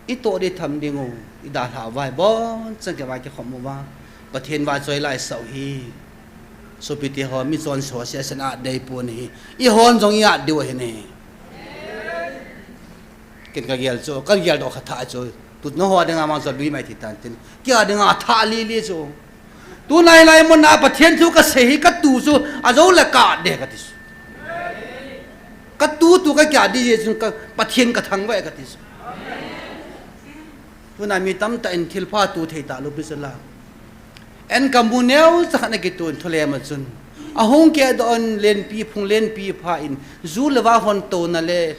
Itoh ding tham ding u, idalhah uva, ibon chan kei va kikhom uva. Pathen va choi lai sau hi. Sopite ho, mi chonse ho, sia sen a dei pon hi. Ihon jong i-at diu ahi ne. Ken kagel chu, kagel doh khat tha chu. Tuna ho dinga mang chu lui mai ti tan tin. Kei a dinga tha lili chu. Tuna lai mun a Pathen thu kasei hi katu chu, ajou le ka de kati chu. Katu tu ka kya di je chun ka Pathen kathangvah e kati chu. Tuna mi tamtah in thilpha tu thei talou pi chu la. Eikamu neocha khat nakitun thulem a chun. Ahung keh doh in lenpi phung lenpi pha in ju le va hon touna le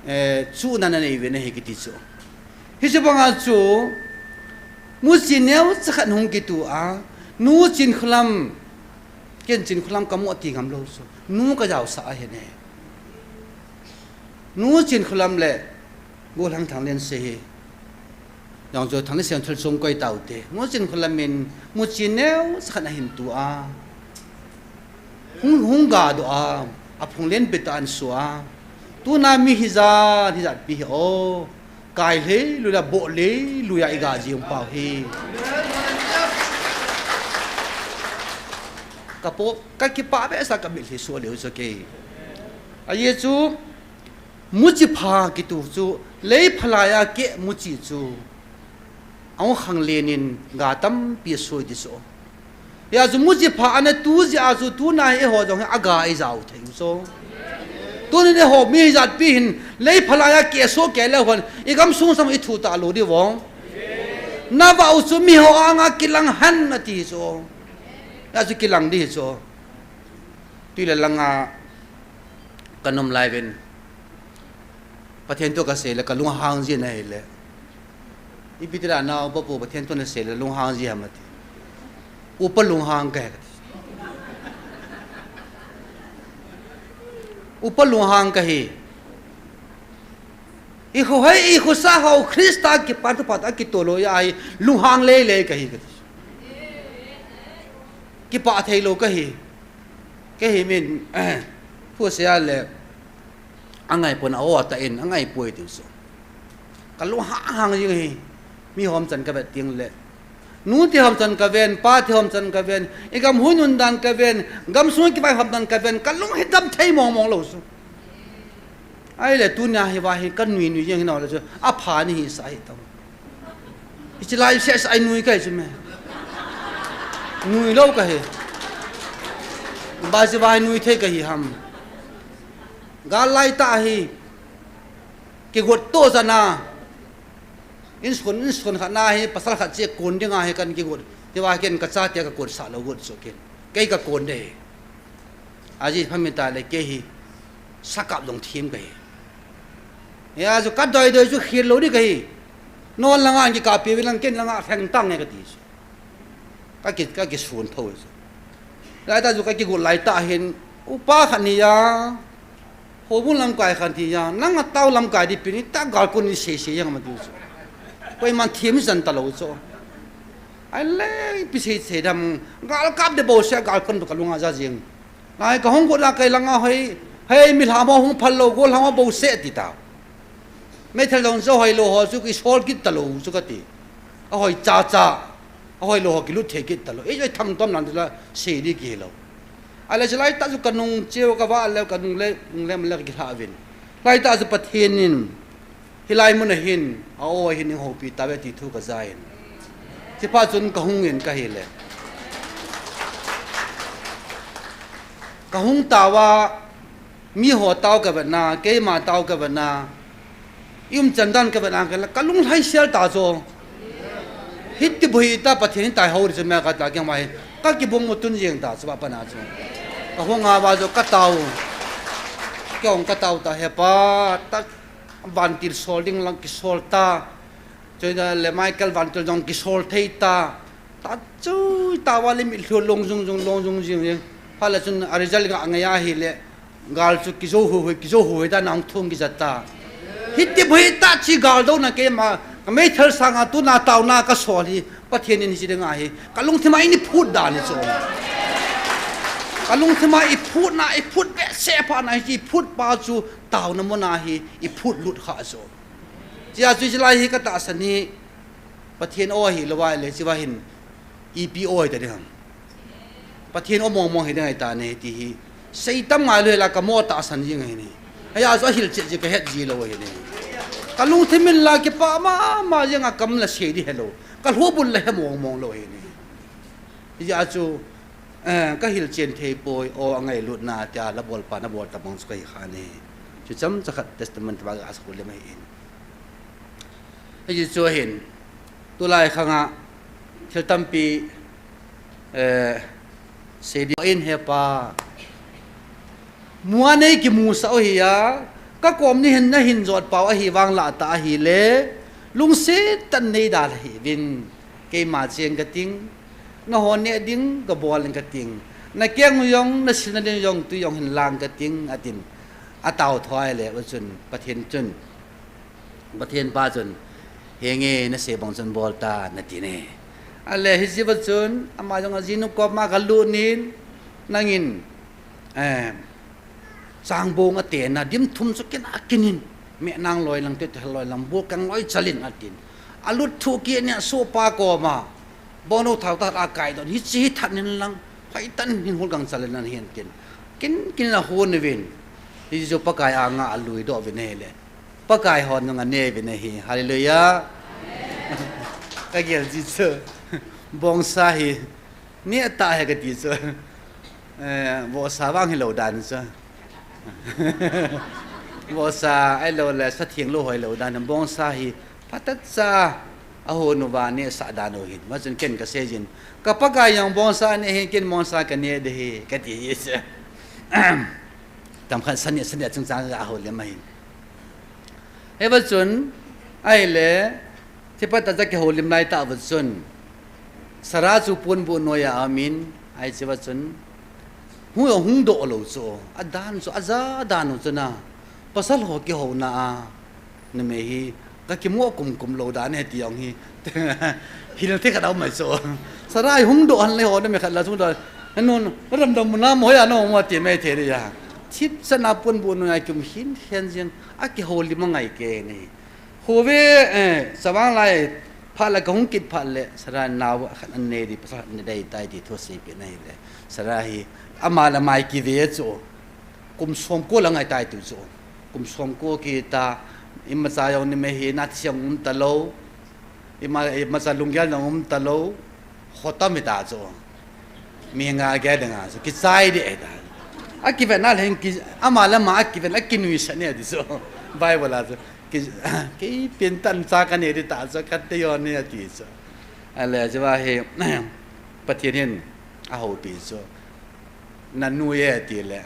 eh, chuhna nanei uve nahi kiti chu. Hiche banga chu, muchi neocha khat hung kitu a, nu Chinkholam, ken Chinkholam kamu ti ngam lou chu. Nu kajaosah ahi ne. Nu Chinkholam le, Golhang Thanglensei hi. Jong chu Thanglensei thil chung koi tau te. Nu Chinkholam in muchi neocha khat ahin tu a. Hung, hung ga doh a. Aphung lenpi tah a ahin su a. Tuna mi hijat, hijat pi hi o. Kai lheh lui a, boh lheh lui a iga jing pau hi. Kapo, kakipah behseh a kamitlhi suh lheh u chu kei. Ajeh chu, Muchi pha kitu chu, lei phalai a keh muchi chu. Ahung khanglen in ga tampi asoi ti chu. Hia chu muchi pha ana tu jeh a chu tuna hi eiho jong hi aga ijao thei u chu. Tunin eiho mi hijat pi hin lei phalai a keh so keh leu hen igamsung sam ithu talou diu vong. Navah u chu miho anga kilang hen ati chu. Hia chu kilang di chu. Tui le langa kanom lai uvin. Pathen thu kasei le kalunghang jin ahile. Ipi ti la nao pa pu Pathen thu nasei le lunghang ji ham ati. Upa lunghang kahi kati. Upa lunghang kahi. Ikho hai, ikho sa ho Christa kipat pat akitoloi ahi lunghang lele kahi kati. Kipah thei lou kahi. Kei hi min, phusei a le, angai pon a o ta in, angai poi tiu so. Kalunghang hang jing hi, mi hom chan kavet ting le. Nu ti hom chan kaven, pa ti hom chan kaven, igam hui nun dan kaven, gamsung kivai hom dan kaven, kalung hi dam thei mong mong lou so. Ahile tunia hi va hi kanui nui jeng hinau le chu apha ni hi sa hi tau. Hichi lai se sa ai nui kai chu me. Nui lou kahi. Ba si va hi nui thei kahi ham. Gal lai ta hi. Kigot to jana. Inskon, inskon khat na hi, pasal khat che kon dinga hi kan kigot. Ti va ken kacha tia kakon sa lou got so ken. Kei kakon de. Aji phamita le kei hi sakap dong thim kahi. Hia chu kadoi doi chu khel lou di kahi. Non langa kikap pi lang ken langa theng tang nge kati chu. Kaki, kakisun tho chu. Laita chu kakigot laita hin upa khat ni ja. Houbung lamkai khat ni ja. Nang atao lamkai di pini ta gal kon ni se se jang ma ti chu. Koiman thim jan talou chu. Ahile ipi sei sei dem gal kap de bou se gal kon to kalunga ja jing. Ngai kahung got la kai langa hoi, hei mi lhama hung phal lou, gol lhama bou se ti ta. Meithal dong jo hoi lou ho chu kisol kit talou chu kati. Ahoi cha cha, ahoi lou ho kilut thei kit talou. Ei, ei tham tom nan la se di kilou. Ale chulai tah chu kanung cheu kavah leu kanung le, nung le, le kakilha uvin. Lai tah chu Pathen in, hilai mun a hin, a-o a hin eihoupi tauve ti thu kaja in. Chuphat chun kahung in kahile. Kahung tauva, miho tao kavetna, keima tao kavetna, i umchan dan kavetna, kala, kalung lhaisel ta chu. Hiti bou hita Pathen in taihou ding chu me kata keng mai. Kakibung mu tun jeng ta chu pa pana chu. Kahung a va chu katao. Kei hung katao ta he pa, tak vantil sol ding lang kisol ta. Chule Michael vantil jong kisol thei ta. Ta chu tauva le mitlhi long jung jung, long jung jing jing. Phat le chun a result nga ngai ahile. Gal chu kijo hu hu, kijo hu hu ta nang thung kijat ta. Hiti bou hita chi gal douna keima, ka meithal sanga tuna taona kasol hi, Pathen in hiche dinga hi. Kalungthim a eini phut dan hi chu. Kalungthim a iphutna, iphut behseh phatna hi, iphut pa chu taona muna hi, iphut lut kha chu. Chia chu chulai hi katahsan hi, Pathen o hilou va le, chua hin, ipi o hita ding ham. Pathen o mong mong hiding ahi ta ne, ti hi. Seitam ngai lou hela kamo tahsan jing ahi ne. Hia chu ahilchet ji kahet ji lou ahi ne. Kalungthim in la kipah mama jeng a kam la sei ding helou. Kalhubul la he mong mong lou ahi ne. Hia chu, eh, kahilchen thei poi, o angailutna tia la bol pa na bol tabang chu kahi kha ne. Chu chomcha khat testament ba ga sa ko le mai in. Hichu hin, tulai khanga thil tampi, eh, sei ding in he pa. Mu a nei kimusah u hi a, kakom ni hin nahin jot pau ahi vang lah ta ahile, lungset tah in nei dalha hih uvin, keima cheng kating, nahon neh ding kabol in kating, nakeng u jong, nasilna ding jong, tui jong hin lang kating, atin, atao thoi le, uchun, Pathen chun, Pathen pa chun, henge nasei bang chun bol ta nati ne. Ale hiche va chun, ama jong ajinu koma galut in, nangin, eh, changbong aten na, dim thum chu kin a kin in, me nang loi lang te te loi lang, bol kang loi chalin atin. Alut thu ki ne sohpa koma, Bong no thao ta a kai don, hiche hi that nin lang, phai tan hin hol gang chal nan hin tin. Kin, kin a hon uvin. Hichu Pakai anga alui doh uvin ahile. Pakai hon nung ane uvin ahi. Hallelujah. Kagel ji chu. Bongsa hi. Neh ta he kati chu. Eh, vohsa vang hilou dan chu. Vohsa, ahilou le, sa theng lou hoilou dan, bongsa hi, phatah cha, ahon uva nehsah dan u hin. Hijeh chun ken kasei jin, ka Pakai jong bongsa aneh hin, ken bongsa kaneh ding ahi, kati hi chu. Tamkhat sa neh, sa neh chungchang a houlim ahin. Hiva chun, ahile, Chuphat tah chu kihoulim lai tah uva chun, Sarah chu ponbuh noiya aum in, ahi cheuva chun, hung, hung doh lou chu, adan chu, aja dan u chun a, pasal ho kihouna a, numei hi, kakimu kum kum lou dan ahi ti jong hi, hil thei khat aum mai chu. Sarah hi hung doh han le ho, numei khat la chu doh, hanun, ramdam muna mo ya no mo ti mai thei dia. Thipchan a ponbuh noiya kium hin hen jeng, akihoulim angai kei ni. Hove, eh, chavang lai, phat le kahung kit phat le, Sarah nao khat anei ding, pasal khat anei ding tai ti thu seipeh na ahile. Sarah hi, ama le ama kive chu, kum somko lang ahitai tu chu. Kum somko kita, imacha jong numei hi, nathiam um talou, ima, imacha lunggel jong um talou, Khotom hita chu. Mi nga ge dinga chu kichai ding ahita. Akivetna leng ki, ama le ama akivet, akinuisat ne ti chu. Bible a chu. Ki, kei pen tan cha kanei ding ta chu, khat te jo ne ati chu. Ale chu va hi, Pathen hin ahoupi chu. Nanui e ti le,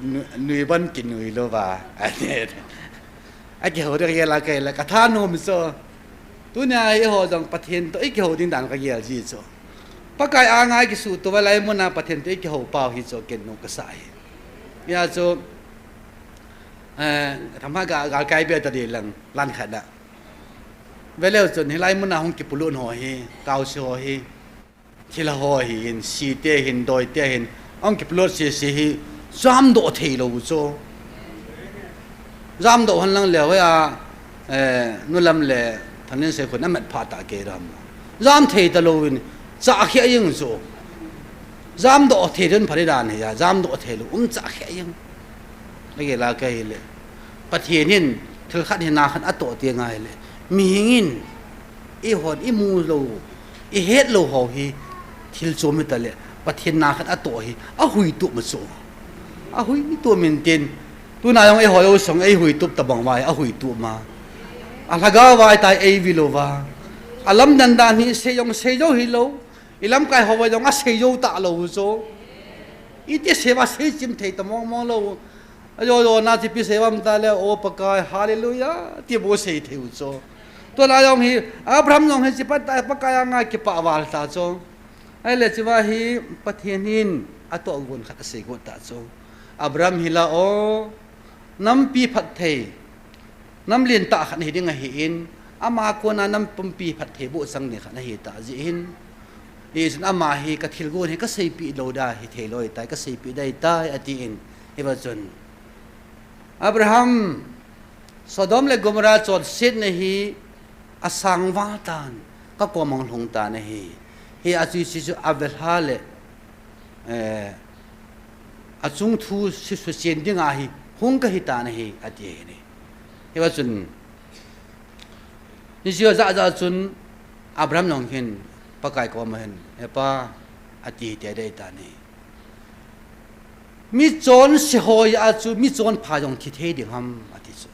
nu-, nui bon kinui lou va, ati. Akihou ding kagel a kei le, kathanom chu. Tunia eiho jong Pathen toh ikihou ding dan kagel ji chu. Pakai anga ikisuhto uva lai muna Pathen toh ikihou pau hi chu ken nung kasa hi. Hia chu, eh, themkhat ga, galkai be ta ding lang, lan khat a. Veleu chun hilai muna hung kipolut ho hi, kaose ho hi. Thilha ho hi in, site hin, doite hin, ahung kipolut sese hi, jamdoh thei lou chu. Jamdoh hon lang leu hia, eh, nulam le Thanlinsei khun amat phat ta kei ram. Jam thei talou in, cha khia jeng chu. Jamdoh thei ding phat dan hi a, jamdoh thei lou, umcha khe jeng. Lage la ka hile. Pathen hin, thil khat hi na khat atoh ti ngai le. Mihing in, eihon, imu lou, ihet lou ho hi, thil chom hi ta le. Pathen na khat atoh hi, ahui tup ma chu. Ahui tup min tin. Tuna jong eiho lou song, eihui tup ta bang vai, ahui tup ma. Alhagao vai tai ei vi lou va. Alam dan dan hi, sei jong sei jou hi lou. I lamkai ho vai jong asei jou ta lou u chu. Iti sei va sei chim thei ta mong mong lou. Ajo jo na chi pi sei vam ta le o Pakai, hallelujah, ti bo sei thei u chu. Tuna jong hi, Abraham jong hi chi pat ta Pakai anga kipah val ta chu. Ahile chi va hi Pathen hin atoh gon khat asei got ta chu. Abraham hi la o, nampi phatthei, nam lentah khat hi ding ahi in, ama kona nam pumpi phatthei boh chang ding khat ahi ta jeh hin. Hijeh chun ama hi ka thilgon hi ka seipeh lou da hi thei lou tai, ka seipeh dai tai ati in. Hiva chun Abraham, Sodom le Gomorrah chonsetna hi asang val tan, ka kom ang lhung tan ahi. Hi a chu, chu, chu avelha le, eh, achung thu sisuchen ding ahi, hung ka hi tan ahi, ati ahi ni. Hiva chun, ni jia ja ja chun Abraham jong hin Pakai kom a hin, "He Pa," ati te dei tan ahi. Mi chonse ho jeh a chu mi chonpha jong thi thei ding ham, ati chu.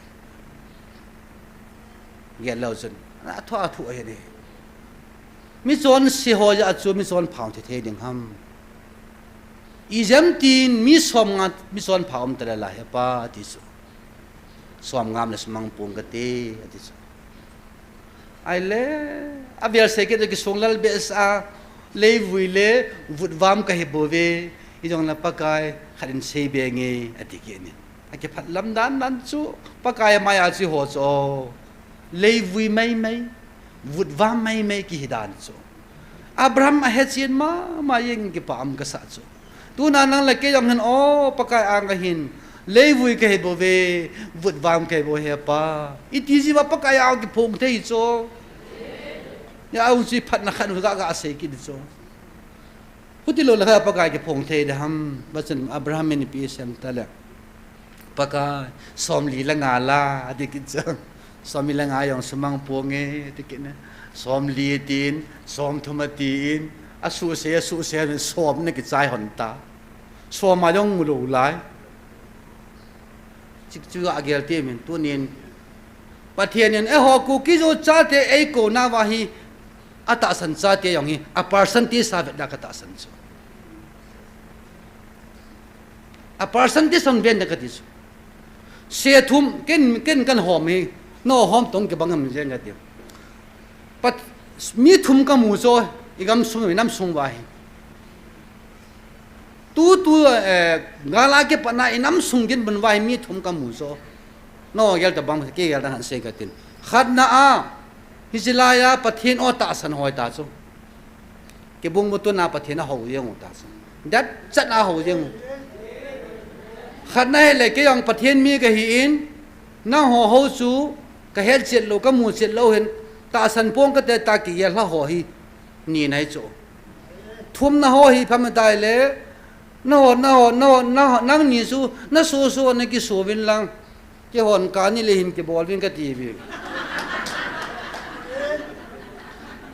Gel lou chun, athu athu ahi ni. Mi chonse ho jeh a chu mi chonpha jong thi thei ding ham. Ijemtin mi som nga mi chonpha um ta le la he Pa, ati chu. Som ngam le sumang pung kate, ati chu. Ahile, avel sei kit a kisung lal behseh a, leivui le vutvam kahi bouve, hijong le Pakai, khat in sei be nge, ati kit in. Akiphat lam dan dan chu, Pakai amai a chu ho chu, leivui mai mai, vutvam mai mai kihi dan chu. Abraham ahechen mama jeng, kipah um kasa chu. Tuna nang le kei jong hin, o, Pakai ang kahin, leivui kahi bouve, vutvam kahi bou he Pa. Iti jeh uva Pakai ang kiphong thei chu. Hia u chu phatna khat u ga ga sei kit chu. Huti lou le kha Pakai kiphong thei ding ham, va chun Abraham in ipi asei em ta le. Pakai, somli le nga la, ati kit chu. Somli le nga jong sumang pung e, ati kit ne. Somli atin, somthum atin, asuse, asuse, som na kichai hon ta. Som a jong mu lou lai. Chik chu agel ti min tunin. Pathen in eiho Kuki-Zo chate eikou nauva hi, atahsan chate jong hi, a percentage a vet da katahsan chu. A percentage a vet da kati chu. Se thum, ken, ken kan hom hi, nahom tong kibang ham jeng kati. Pat, mi thum kamu chu, igam sung, inam sung uva hi. Tutu, eh, gal a kipatna inam sung dinmun uva hi mi thum kamu chu. Nagel tabang, kei gel tah khat sei katin. Khatna a, hiche laiya Pathen o tahsan hoi ta chu. Kibung butuna Pathen a hou jeng u ta chu. Dat chat a hou jeng u. Khatna hile kei jong Pathen mi kahi in, nangho hou chu kahet chet lou, kamu chet lou hin, tahsan pong kate ta kigel lha ho hi. Ni nai chu. Thumna ho hi pha me tai le, naho, naho, naho, naho, nangni chu, naso so, nakiso uvin lang. Keihon kani le hin kibol uvin kati uve.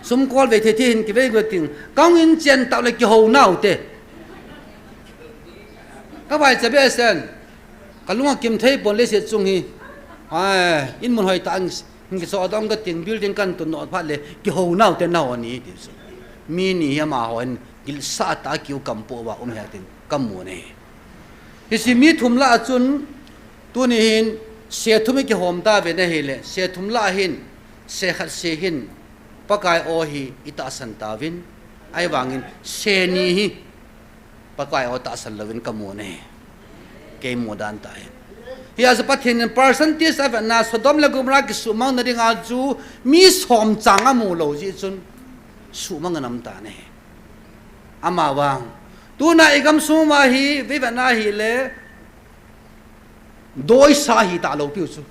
Sum kol vei thei thei hin kivei go ting. Kahung in chen tau le kihou nau te. Kavaicha behseh in. Kalung akim thei pon leiset chung hi. Ai, in mun hoi tah in, hin kiso adong kating building kan tun nau phat le, kihou nau te nau ani ti chu. Mi ni hi amaho in, gilsa tah a kiu kam po uva um hi tin, kamu ne. Hiche mi thum lah a chun, tuni hin, se thum hi kihom tauve na hile, se thum lah a hin, se khat se hin, Pakai o hi itahsan tauvin, ahivangin, se ni hi, Pakai o tahsan louvin kamu ne. Kei mu dan tah hin. Hijeh a chu Pathen in percentage a vetna Sodom le Gomorrah kisuhmang na dinga chu mi som chang amu lou jeh chun suhmang anam ta ne. Amavang. Tuna igam sung uva hi, vei vetna hile, doisa hi ta lou piu chu.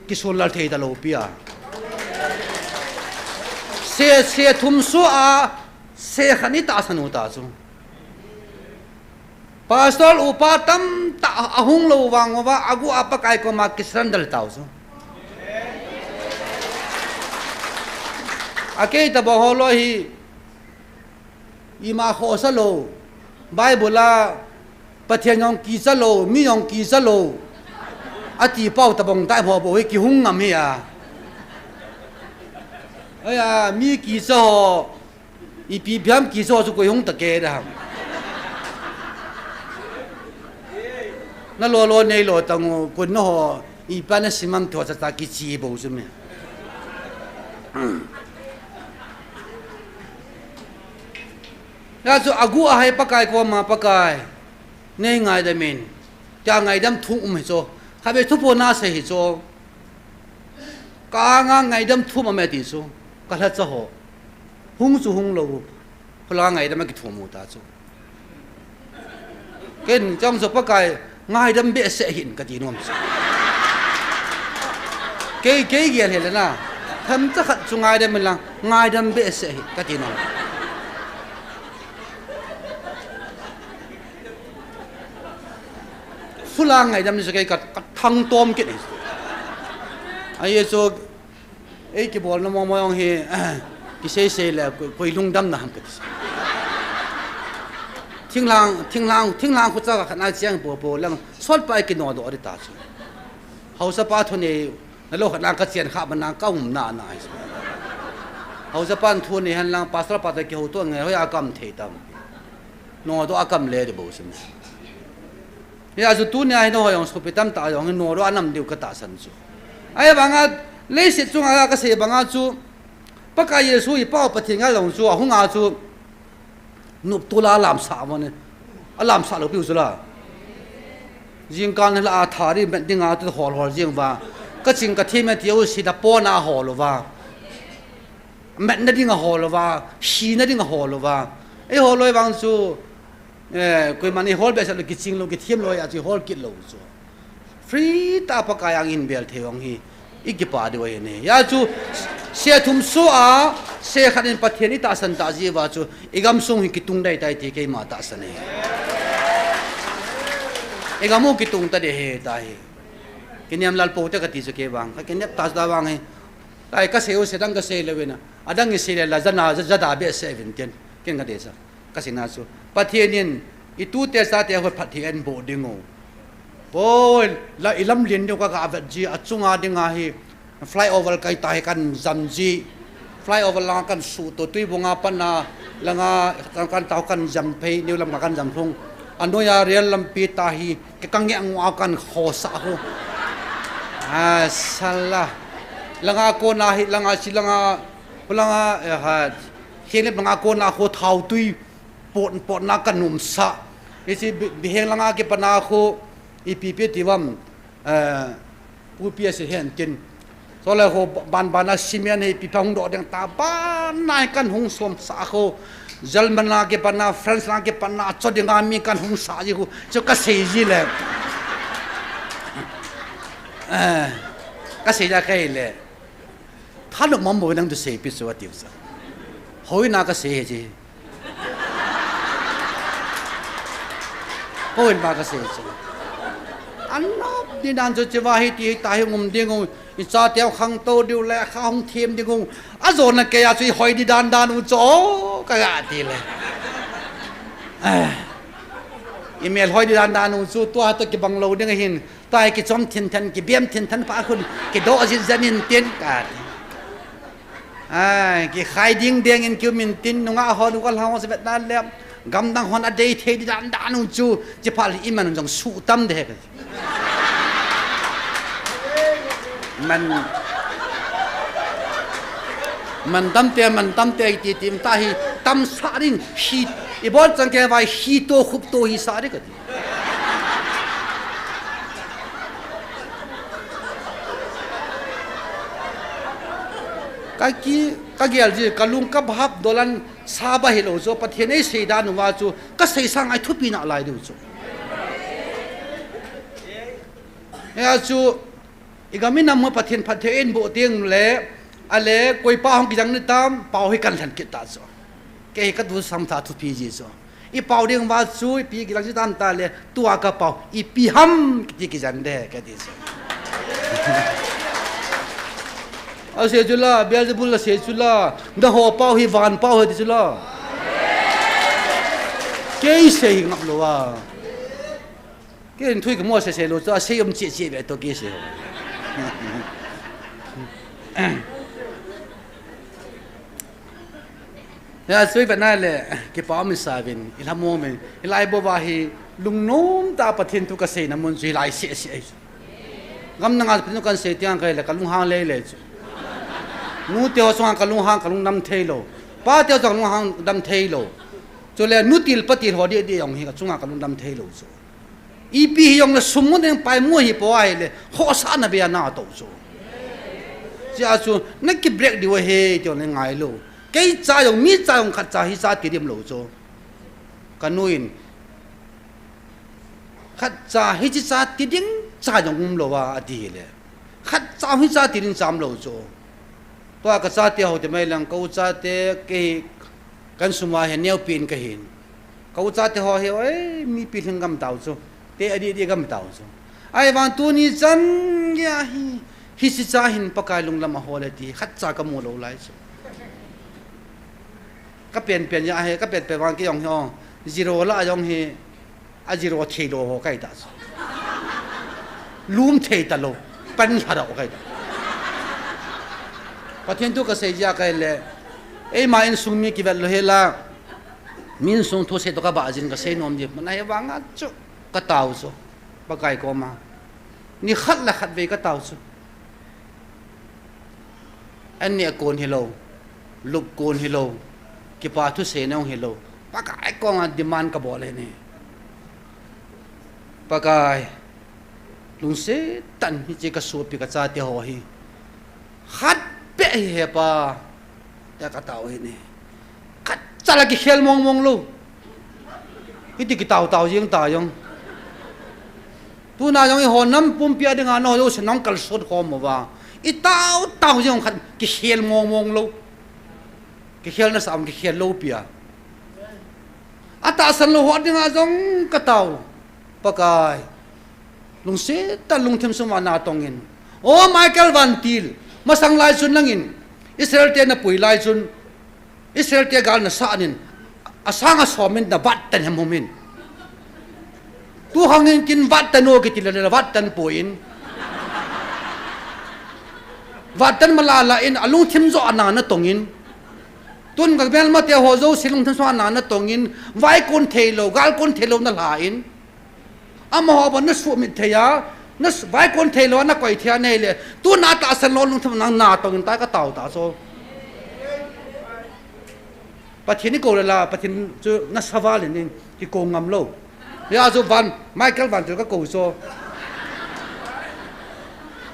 Kisul lal thei ta lou pia. Se, se thum so a, se khat ni tahsan u ta chu. Pastor upa tamtah ahung lou vang uva, agu a Pakai koma kisurrender tau chu. Akei tabang ho loi hi, ima khosa lou, Bible a Pathen jong kicha lou, mi jong kicha lou, ati pau tabang tai ho bou hi kihung ngam hi a. Aya, mi kicha ho, ipi phiam kicha ho chu koi hung ta ke da ham. Na lo lo nei lo tang u, kun na ho, ipa na simam tho cha cha kichi bou chu mi. Ya chu agu a hai Pakai koma Pakai, nei ngaidam in, tia ngaidam thum um hi chu, khatvei thuphon a sei hi chu, ka anga ngaidam thum a me ti chu, ka lhacha ho, hung chu hung lou, khula ngaidam a kithum u ta chu. Ken chang chu Pakai, ngaidam behseh hih in kati nom chu. Kei, kei gel hel na. Themcha khat chu ngaidam in lang, ngaidam behseh hih in kati nom. Khula ngaidam ni chu kei ka, ka thang tom kit ni. Ahi chu, ei kibolna momo jong hi, kisei sei le, koi, koi lungdam na ham kati. Thinglhang, thinglhang, thinglhang khu cha ka khat na chiang po po lang, sot pa ei kinodoh di ta chu. Haosa pa thu nei, na lo khat na ka chian kha ba na ka um na na ai. Haosa pa thu nei hen lang, pastor pa ta kihouto nge, hoi a kam thei tam. Nodoh a kam le di bou sim. Hia chu tunia hi nangho jong sopi tamtah jong hi nodoh a nam diu ka tahsan chu. Ahivanga leiset chunga ka sei banga chu Pakai Jesu i Pau Pathen ngai jong chu ahunga chu noptol a alamsah vang e. Alamsah lou piu chu la. Jingkah na la a thari met dinga tu hol hol jing uva. Ka ching ka them e tiu sida pona hol uva. Metna dinga hol uva, hina dinga hol uva. Ei hol loi vang chu, eh, koiman ei hol behseh lou, kiching lou, kithem lou, a chu hol kit lou chu. Free tah a Pakai angin bel thei vang hi, i kipah diu ahi ne. Hia chu, se thum sua, se khat in Pathen i tahsan tah jeh uva chu, i gamsung hi kitung dai tai ti keima tahsan e. I gam u kitung ta ding ahi tahi. Kiniam lal pou te kati chu kei vang, ka kiniam ta chu ta vang hi. Tahi ka sei u se dang ka sei lou vin a. Adang i sei le la jana, ja, jada behseh vin tin. Ken ka dei sa. Ka seina chu. Pathen in, i tute chate ho phatthei eiboh ding u. Boi, la i lamlen diu ka ga vet ji, achunga dinga hi. Flyover kai ta hi kan jam ji. Flyover langa kan suhto, Tuibung a pat na, langa kan tao kan jam phei, New Lamka kan jam lhung. Anoiya rail lampi ta hi, Ke ka ngeh ngua kan khosah khu. Ah, sala. Langa kona hi, langa chi langa, langa, eh, ha, Henglep langa kona khu thaotui pot, potna kan umsah. Hiche Bi-, Biheng langa kipatna khu, ipi pi ti vam, eh, Pupi ase hen tin. Chule ho ba-, ban ban a cement hi ipi pha hung doh ding ta ban a hi kan hung somsah khu. German a kipatna, France a kipatna, acho dinga mi kan hung sah ji khu. Chu ka sei ji le. Eh, ka sei ja ka hi le. Thanop mong bou nang tu seipi chu atiu sa. Hoina ka sei hi ji. Point ba ka sei chu. Anop di dan chu chiva hi ti ta hi um ding u, i chateu khangtou diu le kha hung them ding u. Ajona kei a chu i hoi di dan dan u chu, o, ka ga ti le. Eh. I mel hoi di dan dan u chu, tua to kibang lou ding ahin. Tua hi kichom thin than, kibem thin than pa khun, kidoh jin jan in tin ka ti. Ai, kikhai ding ding in kium in tin, nungah hon, u ka lhang hon, se vet dan le, gamdang hon adei thei di dan dan u chu, chi pha le i man jong suh tam de he ka. Man, man tam te, man tam te, ti, ti, ta hi, tam sa ding, hi, i bol chang kei vai, hi to, khup to, hi sa ding ka ti. Ka ki, ka gel ji, ka lung ka bhap dolan sa ba hilou chu, Pathen ei sei dan uva chu, ka sei sang a i thupi nalai diu chu. Hia chu, i gam i nam u Pathen phatthei eiboh ding le, ale, koi pa hung kijang ni tam, pau hi kan lhen kit ta chu. Kei hi ka tu sam tha thupi ji chu. I pao ding uva chu, ipi kilang chu tam ta le, tua ka pao, ipi ham, kiti kijen de, kati chu. Ase chu la, Beelzebul ase chu la, na ho pao hi van pao hi ti chu la. Kei sei hi ngap lou a. Kei in thui ka mo se se lou chu, asei um che che ve to kei sei ho. Ya, sui vet na le, kipa um savin, i lhamon, i lai bou va hi, lungnom ta Pathen thu ka seina mun chu, i lai se se. Gam nanga Pathen thu kan sei tiang ka le, ka lunghang lei lei chu. Nu te ho chunga ka lunghang, ka lungdam thei lou. Pa te ho chunga ka lunghang dam thei lou. Chule nu til pa til ho di di jong hi ka chunga ka lungdam thei lou chu. Ipi hi jong le sum mu ding pai mu hi po ai le, khosa na be na to chu. Chia chu, na ki break diu he, ti jong le ngai lou. Kei cha jong, mi cha jong khat cha hi cha ti dim lou chu. Ka nu in, khat cha hi chi cha ti ding cha jong um lou a, ati le. Khat cha hi cha ti ding cha um lou chu. Tua ka chate ho te mai lang, ka u chate kei kan sum a hi neo pin ka hin. Ka u chate ho hi, oi, mi pilhing gam tau chu. Te adi di gam tau chu. Ahivang tuni chan gei a hi, hiche cha hin Pakai lunglam a hol e ti, khat cha ka mu lou lai chu. Ka pen pen a hi, ka pen pen vang kei jong hi, o, zero la jong hi, a zero thei lou ho ka hi ta chu. Lum thei ta lou, pan lha dau ka hi ta. Pathen thu ka sei jia ka hi le, eima insung mi kivet lou hi la, mi insung thu sei to ka ba jin ka sei nom di, mana hi vang a chu, ka tao chu. Pakai koma. Ni khat le khat vei ka tao chu. An neh kon hilou, lup kon hilou, kipa thu sei nong hilou. Pakai koma demand ka bol e ni. Pakai, lungset tah in hiche ka sopi ka chate ho hi. Khat beh hi he pa, tia ka tao hi ni. Khat cha la kikhel mong mong lou. Hiti kitao tao jing ta jong. Tuna jong eiho nam pumpi a dinga nao jouse nong kalson khom uva. I tao tao jing khat kikhel mong mong lou. Kikhel nasa um kikhel lou pi a. Atahsan lou ho dinga jong ka tao. Pakai. Lungset tah in lungthim sunga na tong in. O Michael Vantil, masang lai chun nangin, Israel te na pui lai chun, Israel te gal na sah in, asang a som in na vat tan hem hum in. Tu hangin kin vat tan o kiti le na vat tan poi in. Vat tan mala la in, alungthim jo a na na tong in. Tun ka melmate ho jouse lungthim sunga na na tong in, vai kon thei lou, gal kon thei lou na la in. Amaho ban na sumit thei a, na s-, vai kon thei lou a na koi thei a nei le, tuna tahsan lou lungthim nang na tong in tai ka tao ta so. Pathen i kou le la, Pathen chu nasa val in in, i kou ngam lou. Hia chu van, Michael Vantil ka kou chu.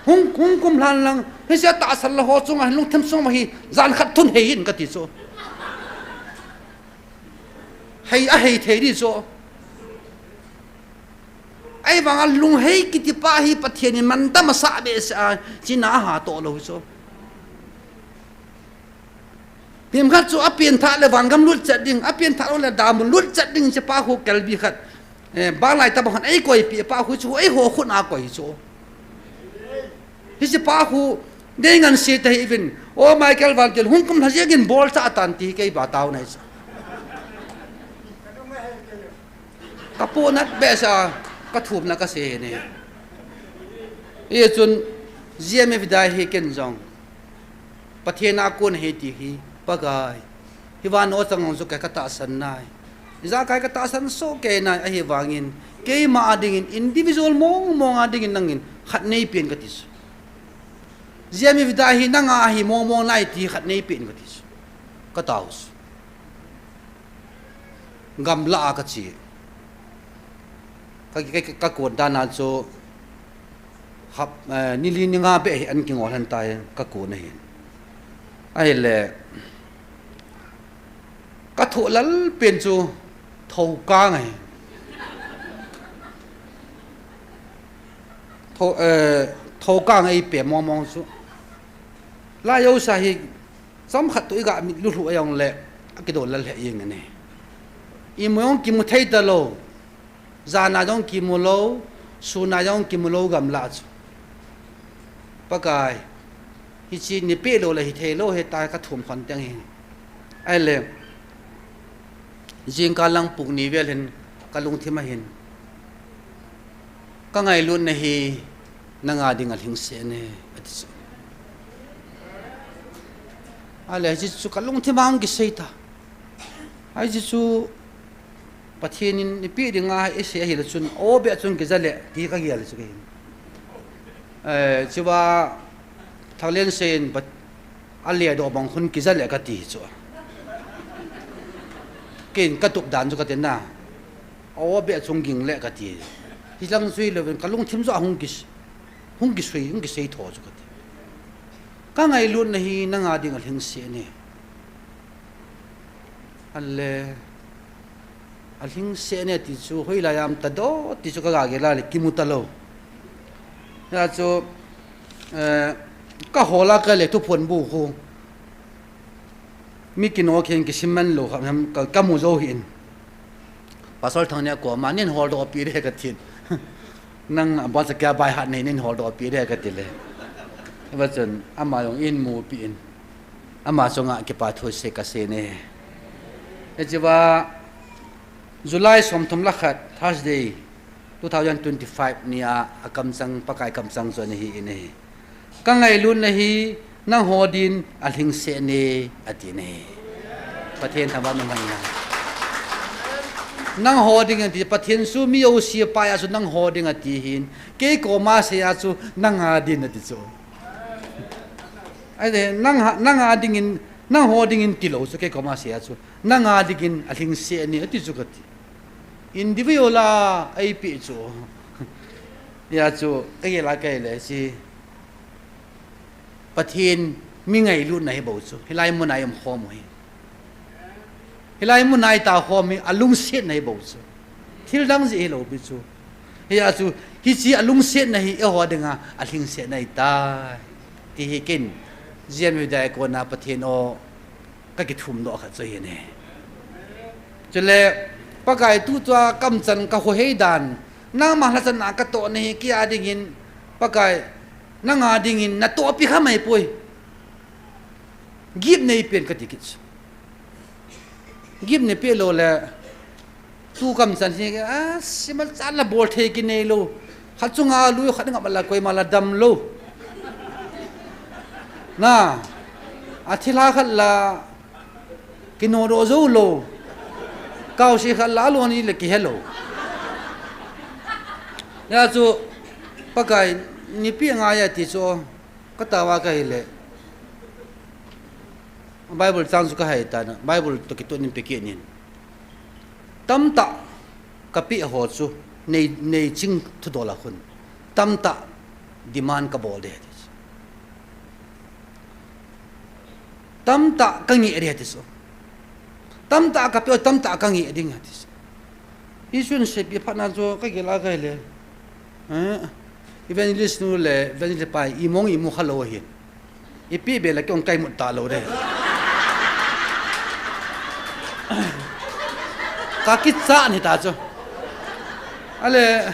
Hung, hung kum lhan lang, hiche tahsan lou ho chunga, lungthim sunga hi, jan khat thun hei in ka ti chu. Hei, ahei thei di chu. Ahivanga lunghei kiti pa hi Pathen in mantam asah behseh a, china aha toh lou chu. Him khat chu apen thah le vangam lut chet ding, apen thah le damun lut chet ding, hiche pa khu kelbi khat. Eh, banglai tabang khat eikoi pi pa khu chu, eiho khut a koi chu. Hiche pa khu, dei ngan se ta hi vin, o Michael Vantil, hung kum lha jeng in bol cha atan ti kei ba tao nai chu. Ka ponat behseh a, ka thumna ka sei ni. Hichun, G M F dai hi ken jong. Pathen a kon ahi ti hi, Pakai. Hi van o chang jong chu kei ka tahsan nai. Ijakai ka tahsan soh kei nai, ahivangin. Keima a dingin, individual mong mong a dingin nangin, khat nei pen ka ti chu. G M F dai hi nanga ahi mong mong nai ti khat nei pen ka ti chu. Ka tao chu. Gamla a ka che. Ka, ka, ka, ka kon dan a chu hap, eh, ni li ni nga beh hi an kingol hen tai ka kon ahin. Ahile, ka thoh lal pen chu thokang ahi. Tho, eh, thokang ahi pe mong mong chu. Lai jouse hi Chomkhat toh i ga mit lulu a jong le, a kidol lal he jeng e. Imu jong kimu thei talou. Jana jong kimu lou, suna jong kimu lou gamla chu. Pakai, hiche nei peh lou le hithei lou ahitai kathum khon teng hi. Ahile, jingkah lang pung ni vel hin kalungthim a hin, kangailutna hi nanga dinga lhingset e, ati chu. Ahile, hiche chu kalungthim a hung kisei ta. Hiche chu Pathen in eipeh dinga eisei ahile chun, o beh chun kija le, ti kagel chu kei. Eh, chua Thanglensen Pat-, aledoh bang khun kija le kati chu. Kei katup dan chu kati na. O beh chung ging le kati. Hilang chu hilouvin kalungthim chu ahung kis-, hung kisui, hung kisei tho chu kati. Kangailutna hi nanga dinga lhingset e. Ahile, alhingset e ti chu, hoilai ham tadoh ti chu kagel a le, kimu talou. Hia chu, eh, kahol a kale thuphon bu khu. Mi kino khen kisim man lou kha, ka, kamu jou hin. Pastor Thangnia koma, nei holdoh pi de katin. Nang abon sa kia bai hat nei, nei holdoh pi de kati le. Hiva chun, ama jong eimu pi in. Ama chunga kipa thu sei kasei e. Hichea, July somthum le khat, Thursday, two thousand twenty-five nia, akamchang, Pakai kamchang chu ana hi in ahi. Kangailutna hi, nangho din alhingset e, ati e. Pathen thangvah in umhen lang. Nangho ding ati, Pathen chu mi jouse a pai a chu nangho ding ati hin, kei koma sei a chu nanga din ati chu. Ahile, nang ha, nanga dingin, nangho dingin tilou chu, kei koma sei a chu, nanga dingin alhingset e, ati chu kati. Individual a eipeh chu. Hia chu, kagel a kei le chu. Pathen mi ngailutna hi bou chu. Hilai muna i um khom u hi. Hilai muna i ta khom hi alungsetna hi bou chu. Thil dang jeh hilou pi chu. Hia chu, hiche alungsetna hi eiho dinga alhingsetna ahitai. Ti hi ken, G M U Diakona Pathen o kakithum doh khat chu ahi e. Chule, Pakai tutua kamchan kahou hei dan, nangma lhachanna katoh na hi kei a dingin, Pakai, nanga dingin natoh pi kha mai poi. Gift nei pen kati kit chu. Gift nei peh lou le, tu kamchan hi, a, simal chan la bol thei kinei lou. Khat chunga lui, khat ngap la koima la dam lou. Na, a thilha khat la, kinodoh jou lou. Kaose khat la lou ni le kihe lou. Hia chu, Pakai, nei peh ngai e ti chu, katao a kahile. Bible chang chu kahai tan, Bible toh kitoh in pe kit in. Tamtah kapeh ho chu nei, nei ching thudol a khun. Tamtah demand kabol de ti chu. Tamtah kangeh de ti chu. Tamtah kapeh, tamtah kangeh ding ti chu. Hichun seipeh phat na chu kagel a kahile. Eh, evangelist nu le evangelist pa imu imu kha lou ahin. Ipeh be la kei jong kaimut talou de. Kakichat ahi ta chu. Ahile,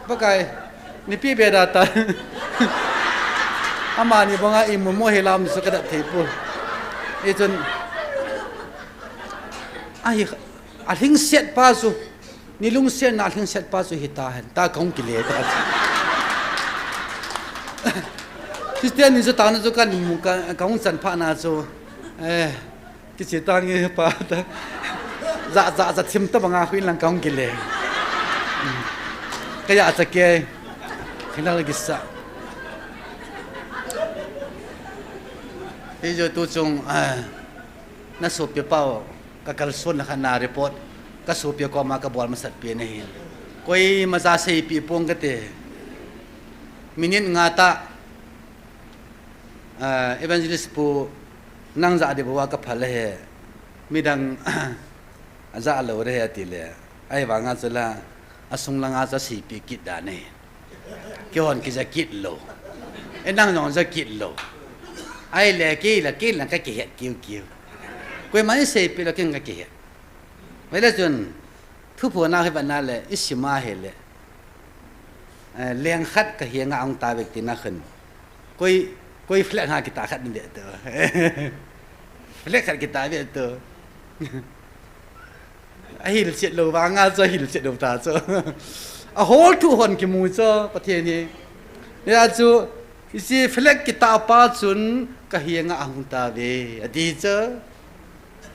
Pakai, nei peh be da ta. Amani banga imu mo hilam chu kadap thei poi. Hichun, ahi, alhingset pa chu. Nei lungsetna lhingset pa chu hita hen, ta kahung kile ta. Christian ni chu tana chu kamu ka, kahung chan phat na chu. Eh, kiche tange pa ta. Ja, ja, ja thim ta banga khu in lang kahung kile. Hmm. Kaya cha ke. Khinal gisa. Hichu tu chung, eh, na sopi pau. Kakalson na khat na report, kasopi koma kabol masat pen ahin. Koima ja seipeh pong kate. Minute nga ta, ah, Evangelist Pu, nang ja ding bou a kaphal ahi. Midang aja lou ahi ati le. Ahivanga chu la, asung langa chu seipeh kit dan ahi. Keihon kija kit lou. E nang jong ja kit lou. Ahile kei la, kei la kakihet kiu kiu. Koiman eiseipeh lou kei kakihet. Vele chun, Thuphon a hi vana le, i sim a hile. Eh, leng khat ka henga ahung tauve tina khan. Koi, koi flag ha kita khat ni de to. Flag khat kita ve to. Ahilchet lou vanga chu, ahilchet lou ta chu. Ahol thu hon kimu chu, Pathen hi. Hia chu, hiche flag kita pa chun ka henga ahung tauve, ati chu.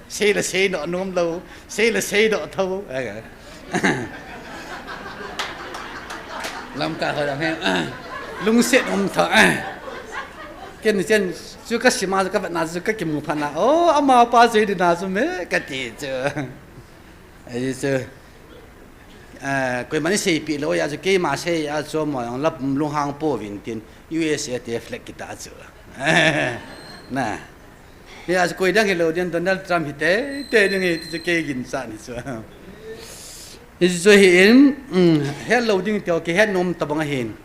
Sei le sei nom nom lou, sei le sei nom tho. Lamkai ho jong hi. Lungset um tho. Ken chen chu ka sim a chu ka vetna chu ka kimu phat na. Oh, amapa chu hi ding na chu me ka ti chu. Ahi chu. Eh, koiman i seipeh lou a chu keima sei a chu mo jong la lunghang pouvin tin U S A te flag kita chu. Na. Hia chu koi dang hilou ding Donald Trump hi te, te ding hi ti chu kei ginchat hi chu. Hichu hi in, um, het lou ding teu kihet nom tabang ahin.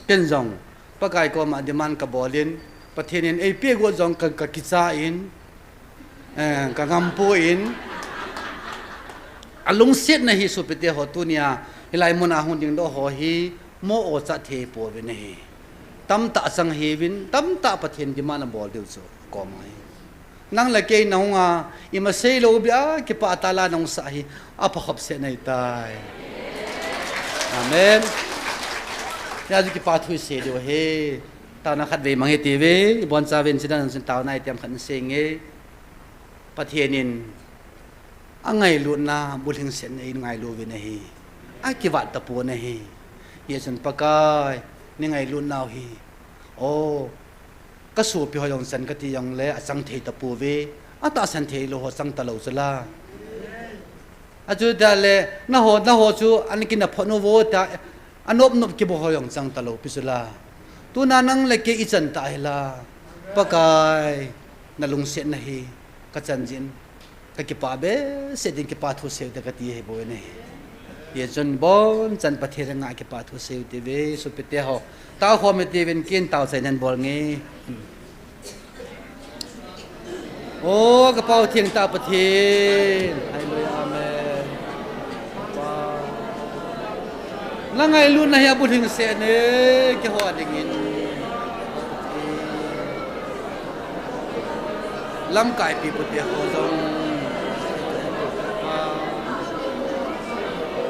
Ken jong, Pakai koma demand ka bol in, Pathen in eipeh got jong ka, ka kicha in, eh, ka ngam poi in, alungsetna hi sopite ho tunia, hilai muna hung dingdoh ho hi, mo o cha thei pouve nahi. Tamtah chang hiuvin, tamtah Pathen demand abol diu chu, koma hi. Nang le kei nahung a, ima sei lou bia, kipah tah la nahung sah hi, apha khop seh nahi tai. Amen. Hia chu kipa thu i sei diu ahi. Taona khat vei mang hite ve, i boncha uvin chidan chun taona item khat in sei inge. Pathen in angailutna bulhingsetna in ngailu uvin ahi. Akivat tapon ahi. Hijeh chun Pakai, nei ngailutnau hi. O, ka sopi ho jong chan kati jongle achang thei tapouve. Atahsan thei lou ho chang talou chu la. Achuti le, nangho, nangho chu ana kina phot uvo ta, anop nop kibol ho jong chang talou pi chu la. Tuna nang le kei i chan tah hi la. Pakai, na lungsetna hi ka chan jin. Ka kipah behseh ding, kipa thu sei ute kati ahi bou nahi. Hijeh chun bonchan Pathen henga kipa thu sei ute ve, sopite ho. Tao khom ute uvin kin tao chai nan bol nge. O, ka Pa u thengtah Pathen. Hallelujah, amen. Pa. Na ngailutna hi abulhingset e, keiho dingin. Lamkai pipu te ho jong.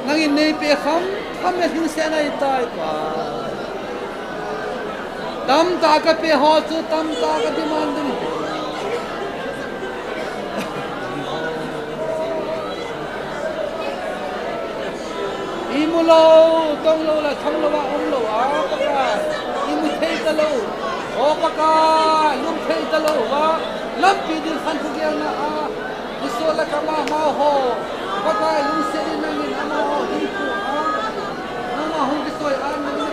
Nangin neipeh kham, kham e lhingsetna ahitai Pa. Tamtah kapeh ho chu, tamtah ka demand ding. Imu lou, tong lou le, tham lou a, um lou a, Pakai. Imu thei talou. O Pakai, lum thei talou a. Lampi ding khan thugelna a. Kiso le kama ma ho. Pakai, lungset in nangin amaho hinkho a. Nangma hung kisoi a, nangin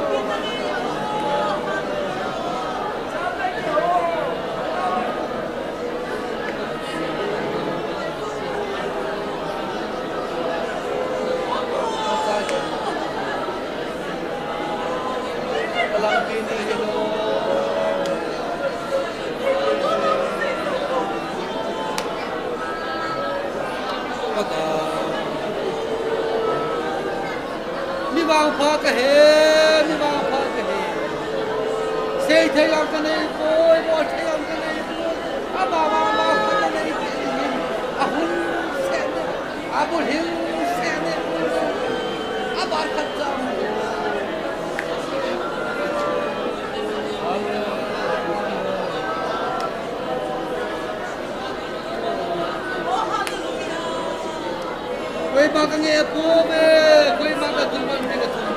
Mi vangpha kahi, mi vangpha kahi. Sei thei jong kanei poi, bol thei jong kanei poi. Ama, ama, ama, kanei poi. Ahung se ne, abulhing se ne. Abar khat jam. Koima kange pouve, koima kathum man me kathum.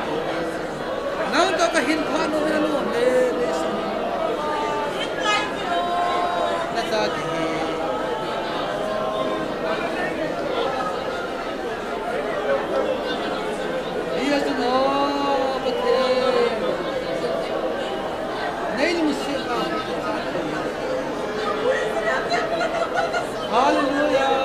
Nang toh kahin phat nom in anom le, le sa. Nacha kihi. Hijeh chun, O Pathen, nei lungsetna. Hallelujah.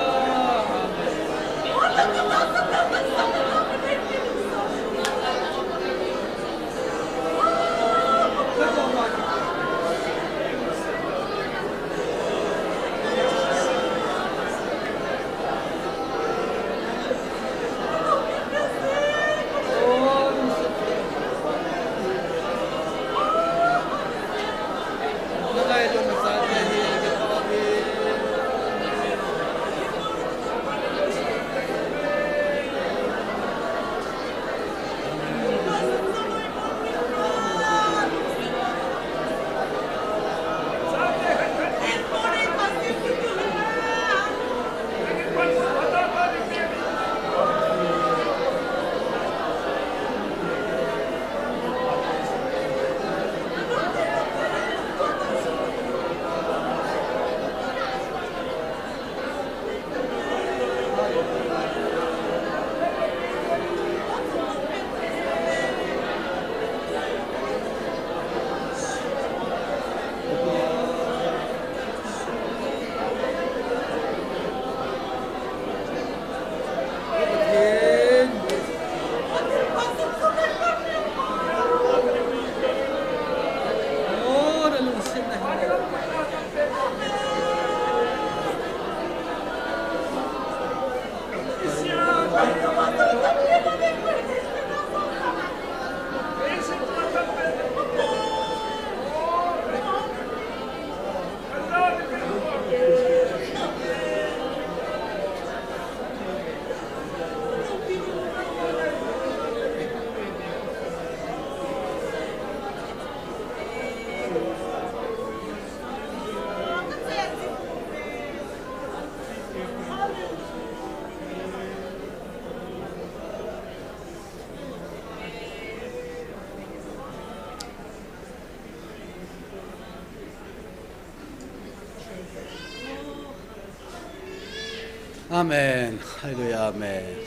Amen. Hallelujah. Amen.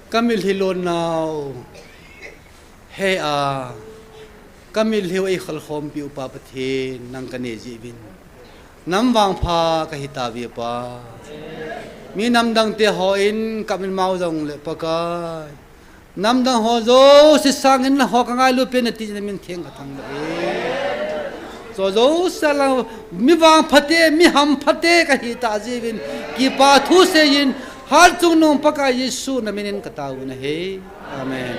Ka mitlhi lon nau. He a. Ka mitlhi u ei khalkhompi upa Pathen nang ka nei jeh uvin. Nang vangpha ka hi tauve Pa. Mi namdang te hon ka min mau jong le Pakai. Namdang ho jouse sangin na ho ka ngailu pen ati na min theng ka thangvah e. Jouse lang mi vangphate, mi hamphate ka hi tauve jeh uvin kipa thu seiyin hatchungnung Pakai Jesu na minin ka tao na he. Amen.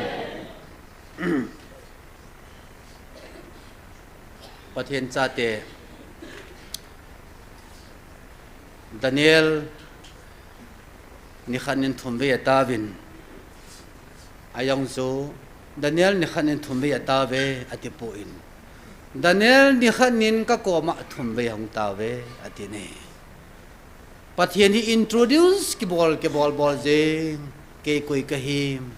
Pathen chate, Daniel nikhat nin thumvei atauvin, ajong chu Daniel nikhat nin thumvei atauve ati poi. Daniel nikhat nin ka koma thumvei ahung tauve ati ne. Pathen hi introduce kibol, kibol bol jeng, kei koi ka him.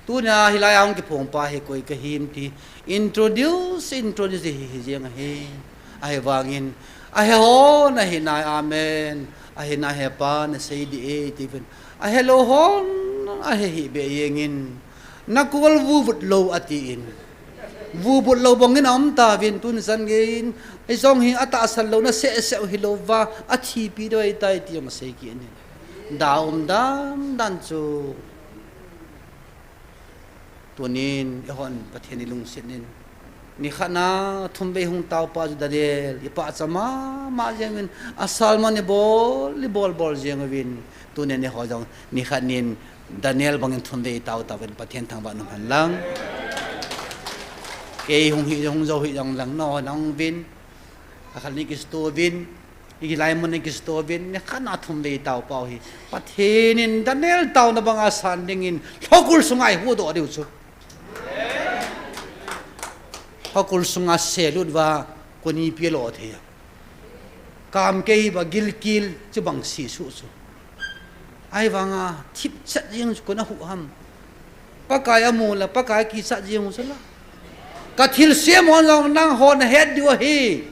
Tunia hilai a hung kiphong pa hi koi ka him ti introduce, introduce hi, hi jeng ahi. Ahivangin, ahe hon ahi nai, amen. Ahi nai he Pa na sei dih e, ti uvin. Ahe lou hon, ahe hih beh jengin. Na kol vuvut lou atin. Vuvut lou bangin aum tauvin tuni chan geiyin. Ei jong hi atahsan lou na seh seh u hilou va, athipi deu ahitai ti ama sei kit in. Da um dan dan chu. Tunin, eihon Pathen i lungset in. Nikhat na thumvei hung tao pa chu Daniel, i pachat mama jeng uvin, a sermon i bol, i bol bol jeng uvin. Tunin eiho jong, nikhat nin Daniel bangin thumvei i tao tauvin Pathen thangvah in um hen lang. Kei hung hi, hung jou hi jong lang, nangho nang uvin. Akhat ni kisto uvin. Hilai mun a kisto uvin, nikhat na thumvei tao pau hi. Pathen in Daniel taona banga san dingin, lhokul sunga i huhdoh diu chu. Lhokul sunga selut uva, koni pi lo thei a. Kam kei uva gilkel, chubang sesuh chu. Ahivanga, thipchet jeng chu kona huh ham. Pakai amu le, Pakai kichat jeng u chu la. Ka thilsem hon jong nangho na het diu ahi.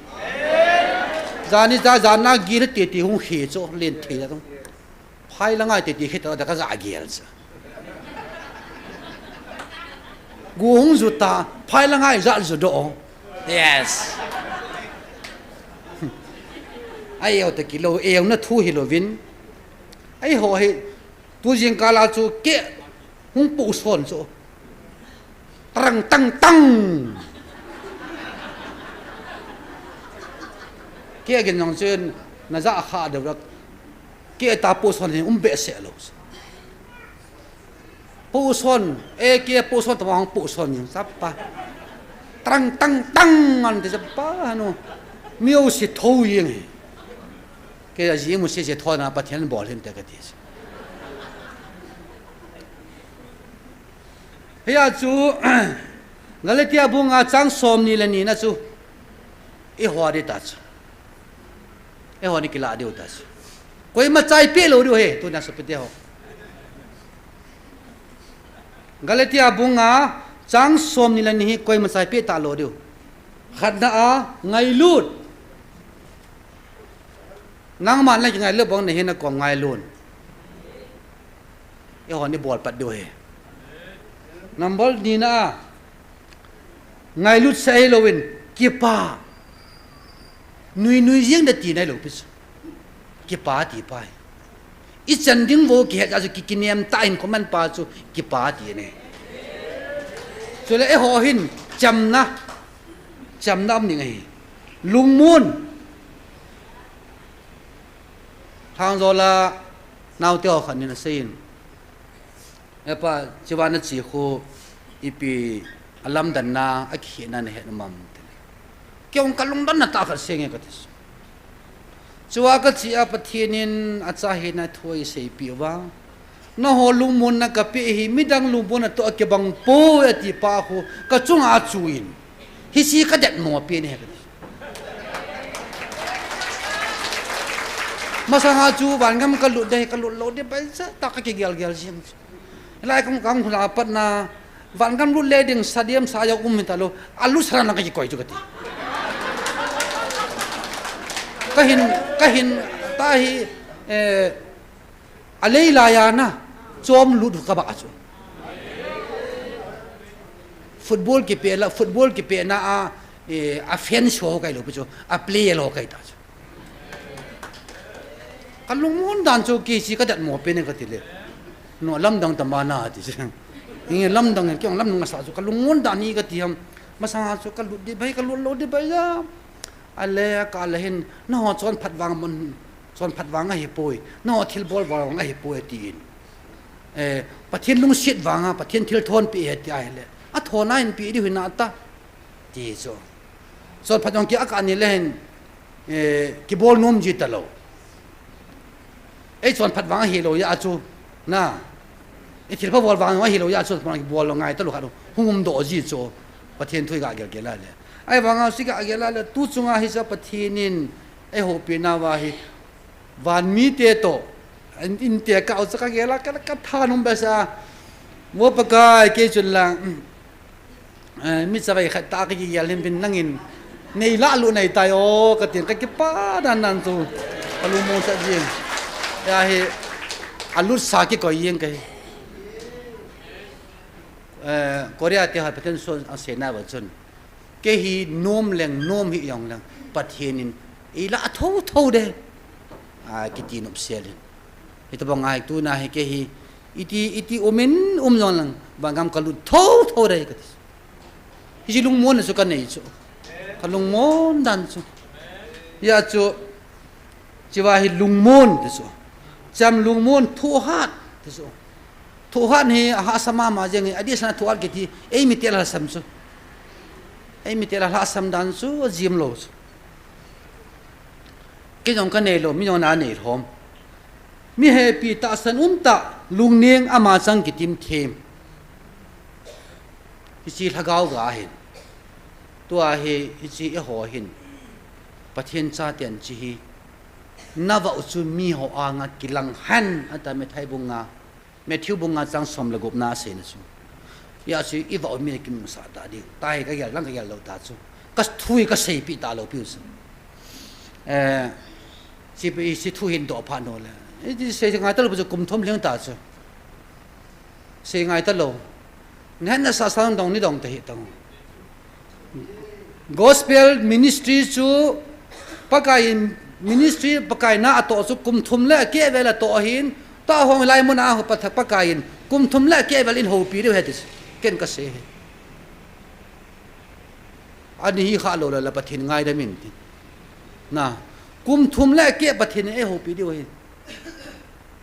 Jani cha jan na gil titi hung hi chu len thei la tung. Phai la ngai titi khit ta ka ja gel cha. Gu hung ju ta, phai la ngai ja ju do. Yes. Ai eu ta kilo, eu na thu hi lovin. Eiho hi, tu jingkal a chu keh hung pohson chu. Tarang tang tang. Keh gin jong chun na ja kha deu la. Keh ta pohson hi um behseh lou. Pohson, e keh pohson tama hung pohson jing sapa. Tarang tang tang an ti sapa hanu. Miu si tho jing hi. Kei a ji mu se se thona Pathen bol hinte ka ti. Hiya chu, Galatia bung nga chang som ni le ni na chu, i ho di ta chu. I ho ni kila diu ta chu. Koima chai pe lou diu he, tuna sopi te ho. Galatia bung nga chang som ni le ni hi koima chai pe ta lou diu. Khatna a ngailut. Nangman le kingailut bang nahi na kom ngailut. Eiho ni bol pat diu he. Number ni na a. Ngailut sa hilou in kipa. Nui nui jing da ti nai lou pi chu. Kipa ti pa hi. I chan ding vo kihet a chu ki, kinem ta in comment pa chu kipa ti ne. Chule eiho hin chamna. Chamna um ding ahi. Lungmon. Thangjola naote ho khat nin asei in. Epa, chiva na chi khu ipi alamdanna, akikhehna na het nom am ti. Kei jong ka lungdonna tah khat senge ka ti. Chua ka chi a Pathen in achahina thu eiseipeh uva. Nangho lungmonna ka pe hi, midang lungmonna toh akibang poi ati pa khu, ka chunga achu in. Hiche ka det mo pen ahi ka ti. Masanga chu vangam ka lut ding, ka lut lou ding, paisa tah ka kigel gel jing. Lai kam kam khula patna, vangam lut le ding, stadium sa jong um hita lou, alu sara na ka kikoi chu ka ti. Ka hin, ka hin, ta hi, Eh, alei laiya na, chom lut kabah chu. Football kipeh la, football kipehna a, eh, a fans ho kahi lou pi chu, a player ho kahi ta chu. Kalungmon dan chu kei chu kadatmo pen e kati le. No, lamdang tama na ti chu. Inge lamdang, kei lamdang asa chu kalungmon dan hi kati ham. Masanga chu kalut ding bai, kalut lou ding bai a. Ale, kale hin, nangho chonphat vang mun, chonphat vang ahipoi, nangho thilbol vang ahipoi, tin. Eh, Pathen lungset vanga, Pathen thilthon pi e ti ahile. Athon a inpi diu hinata. Ti chu. Chonphat jong kia kani le hin, eh, kibol nom ji talou. Ei chonphat vang ahilou jeh a chu, na. Ei thilpha bol vang ahilou jeh a chu, chonphat kibol lou ngai talou khat hung um doh ji chu. Pathen thu iga gel gel a le. Ahivanga chu iga gel a le, tu chunga hiche Pathen in ei houpi nauva hi, van mite toh, in, inte kau chu kagel a, ka, kathanum behseh a. Mo Pakai, kei chun lang, eh, mi chavai khat tah kagel hin vin nangin, nei lah lut nai tai o, katin kakipah dan dan chu, kalungmon sah jing. Hia hi, alut sa kikoi jeng kahi. Eh, Korea te ho Pathen son asei nauva chun. Kei hi nom leng, nom hih jong leng, Pathen in eilah thotho ding. A, kiti nopsel in. Hitobang a hi tuna hi kei hi, iti, iti um in um jong leng, vangam kalut thotho ding kati. Hiche lungmonna chu kanei chu. Kalungmon dan chu. Hia chu, Hichea hi lungmon ti chu. Cham lungmon thohhat ti chu. Thohhat hi ahahsam mama jeng hi, adehset a thohhat kiti, eimi tia lhasam chu. Eimi tia lhasam dan chu, ajim lou chu. Kei jong kanei lou, mi jong ana nei lhom. Mi hepi tahsan umtah, lungneng ama chang kitim them. Hiche lhagao ga hin. Tua hi, hiche eiho hin. Pathen chaten hiche hi. Navah u chu miho anga kilang hen, ati Matthai bung nga, Matthew bung nga chang som le gupna aseina chu. Hia chu ivah u mi kinungsah ta ding. Tahi kagel lang kagel lou ta chu. Kathu hi kaseipeh talou piu chu. Eh, hiche, hiche thu hin doh phat nom le. Hiche sei ngai talou pi chu kum thum lhing ta chu. Sei ngai talou. Nahet nasah sa dong ni dong tahih tang. Gospel ministry chu Pakai in ministry Pakai na atoh chu kum thum le akeh vel atoh ahin, tahong lai muna ho Pathen Pakai in kum thum le akeh vel in houpi diu ahi ti chu. Ken kasei ahi. Ani hi kha lou le la Pathen ngaidam in tin. Na, kum thum le akeh Pathen in eihoupi diu ahi.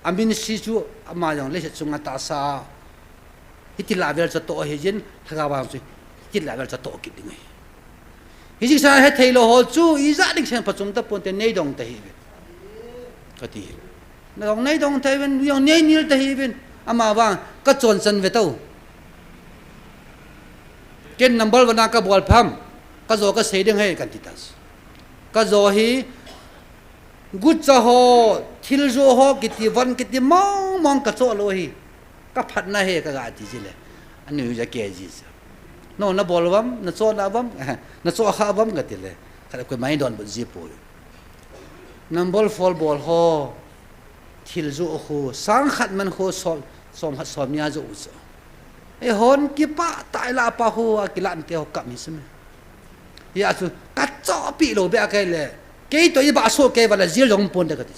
A ministry chu ama jong leiset chunga tahsa. Hiti lah vel chu atoh ahi jin, lhagao vang chu hiti lah vel chu atoh kit ding ahi. Hiche sa hethei lou ho chu, ijat ding sen phachom tapon te nei dong tahih uvin. Kati. Nadong nei dong tahih uvin, jong nei nil tahih uvin. Ama vang, kachon chan ve tau. Ken number one a kabol pham. Kajo kasei ding ahi, kati ta. Kajo hi, Gucha ho, thil joh ho, kiti von, kiti mong mong kachoh lou hi. Kaphatna hi kaga ti jile. Anu ja ke ji sa. No, nabol uvam, nachoh na uvam, nachoh kha uvam kati le. Khat koima eidonbut ji poi. Number four bol ho, thil joh khu, sang khat man khu, som, som khat som ni a joh u chu. Eihon kipah tah a ilah pa khu, akilah te ho kap hi sum e. Hia chu, kachoh pi lou be a kei le. Kei toh ibah soh kei uva le jail jong pon de kati.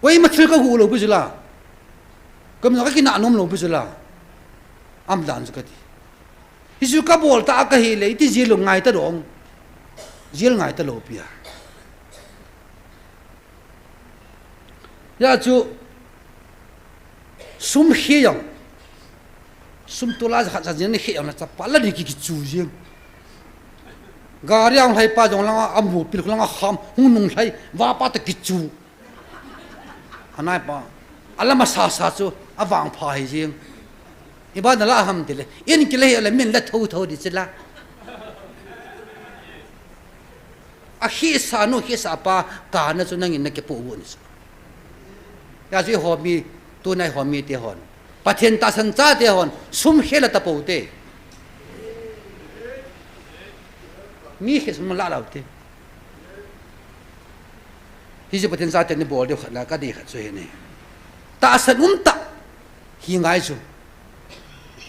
Koima thil kaguh lou pi chu la. Koima kakinah nom lou pi chu la. Am dan chu kati. Hichu kabol ta kahi le, iti jail lou ngai ta dong. Jail ngai talou pi a. Hia chu, sum khe jong. Sum tola ja khat ja jin ni khe jong na chapa la ni ki kichu jing. Gari ang lhai pa jong langa amu pil langa kham hung nung lhai va pa ta kichu. Hanai pa. Alama sa sa chu avang pha hi jing. Iba na la ham ti le. In kile hi le min la tho tho di chi la. Akhisa nu khisa pa kana chu nangin nakipu u ni chu. Hia chu eiho mi, tunai eiho mite hon. Pathen tahsan chate hon, sum khe la tapou te. Mi khe sum la lou te. Hichu Pathen chate ni bol diu khat la ka dei khat chu hi ni. Tahsan um tah hi ngai chu.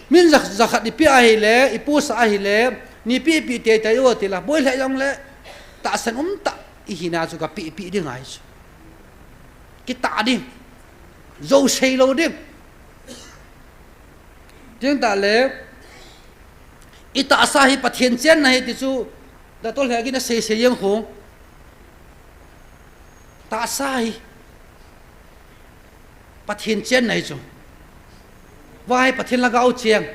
Min ja, ja khat i pe ahile, i pusa ahile, ni pi pi te te yo ti la, boi le jong le, tahsan um tah i hina chu ka pi pi ding ngai chu. Kitah ding. Jou sei lou ding. Ding tah le, i tahsa hi Pathen chenna hi ti chu, da tol he ki na sei sei yang ho. Tahsa hi Pathen chenna hi chu. Vai Pathen lhagao cheng.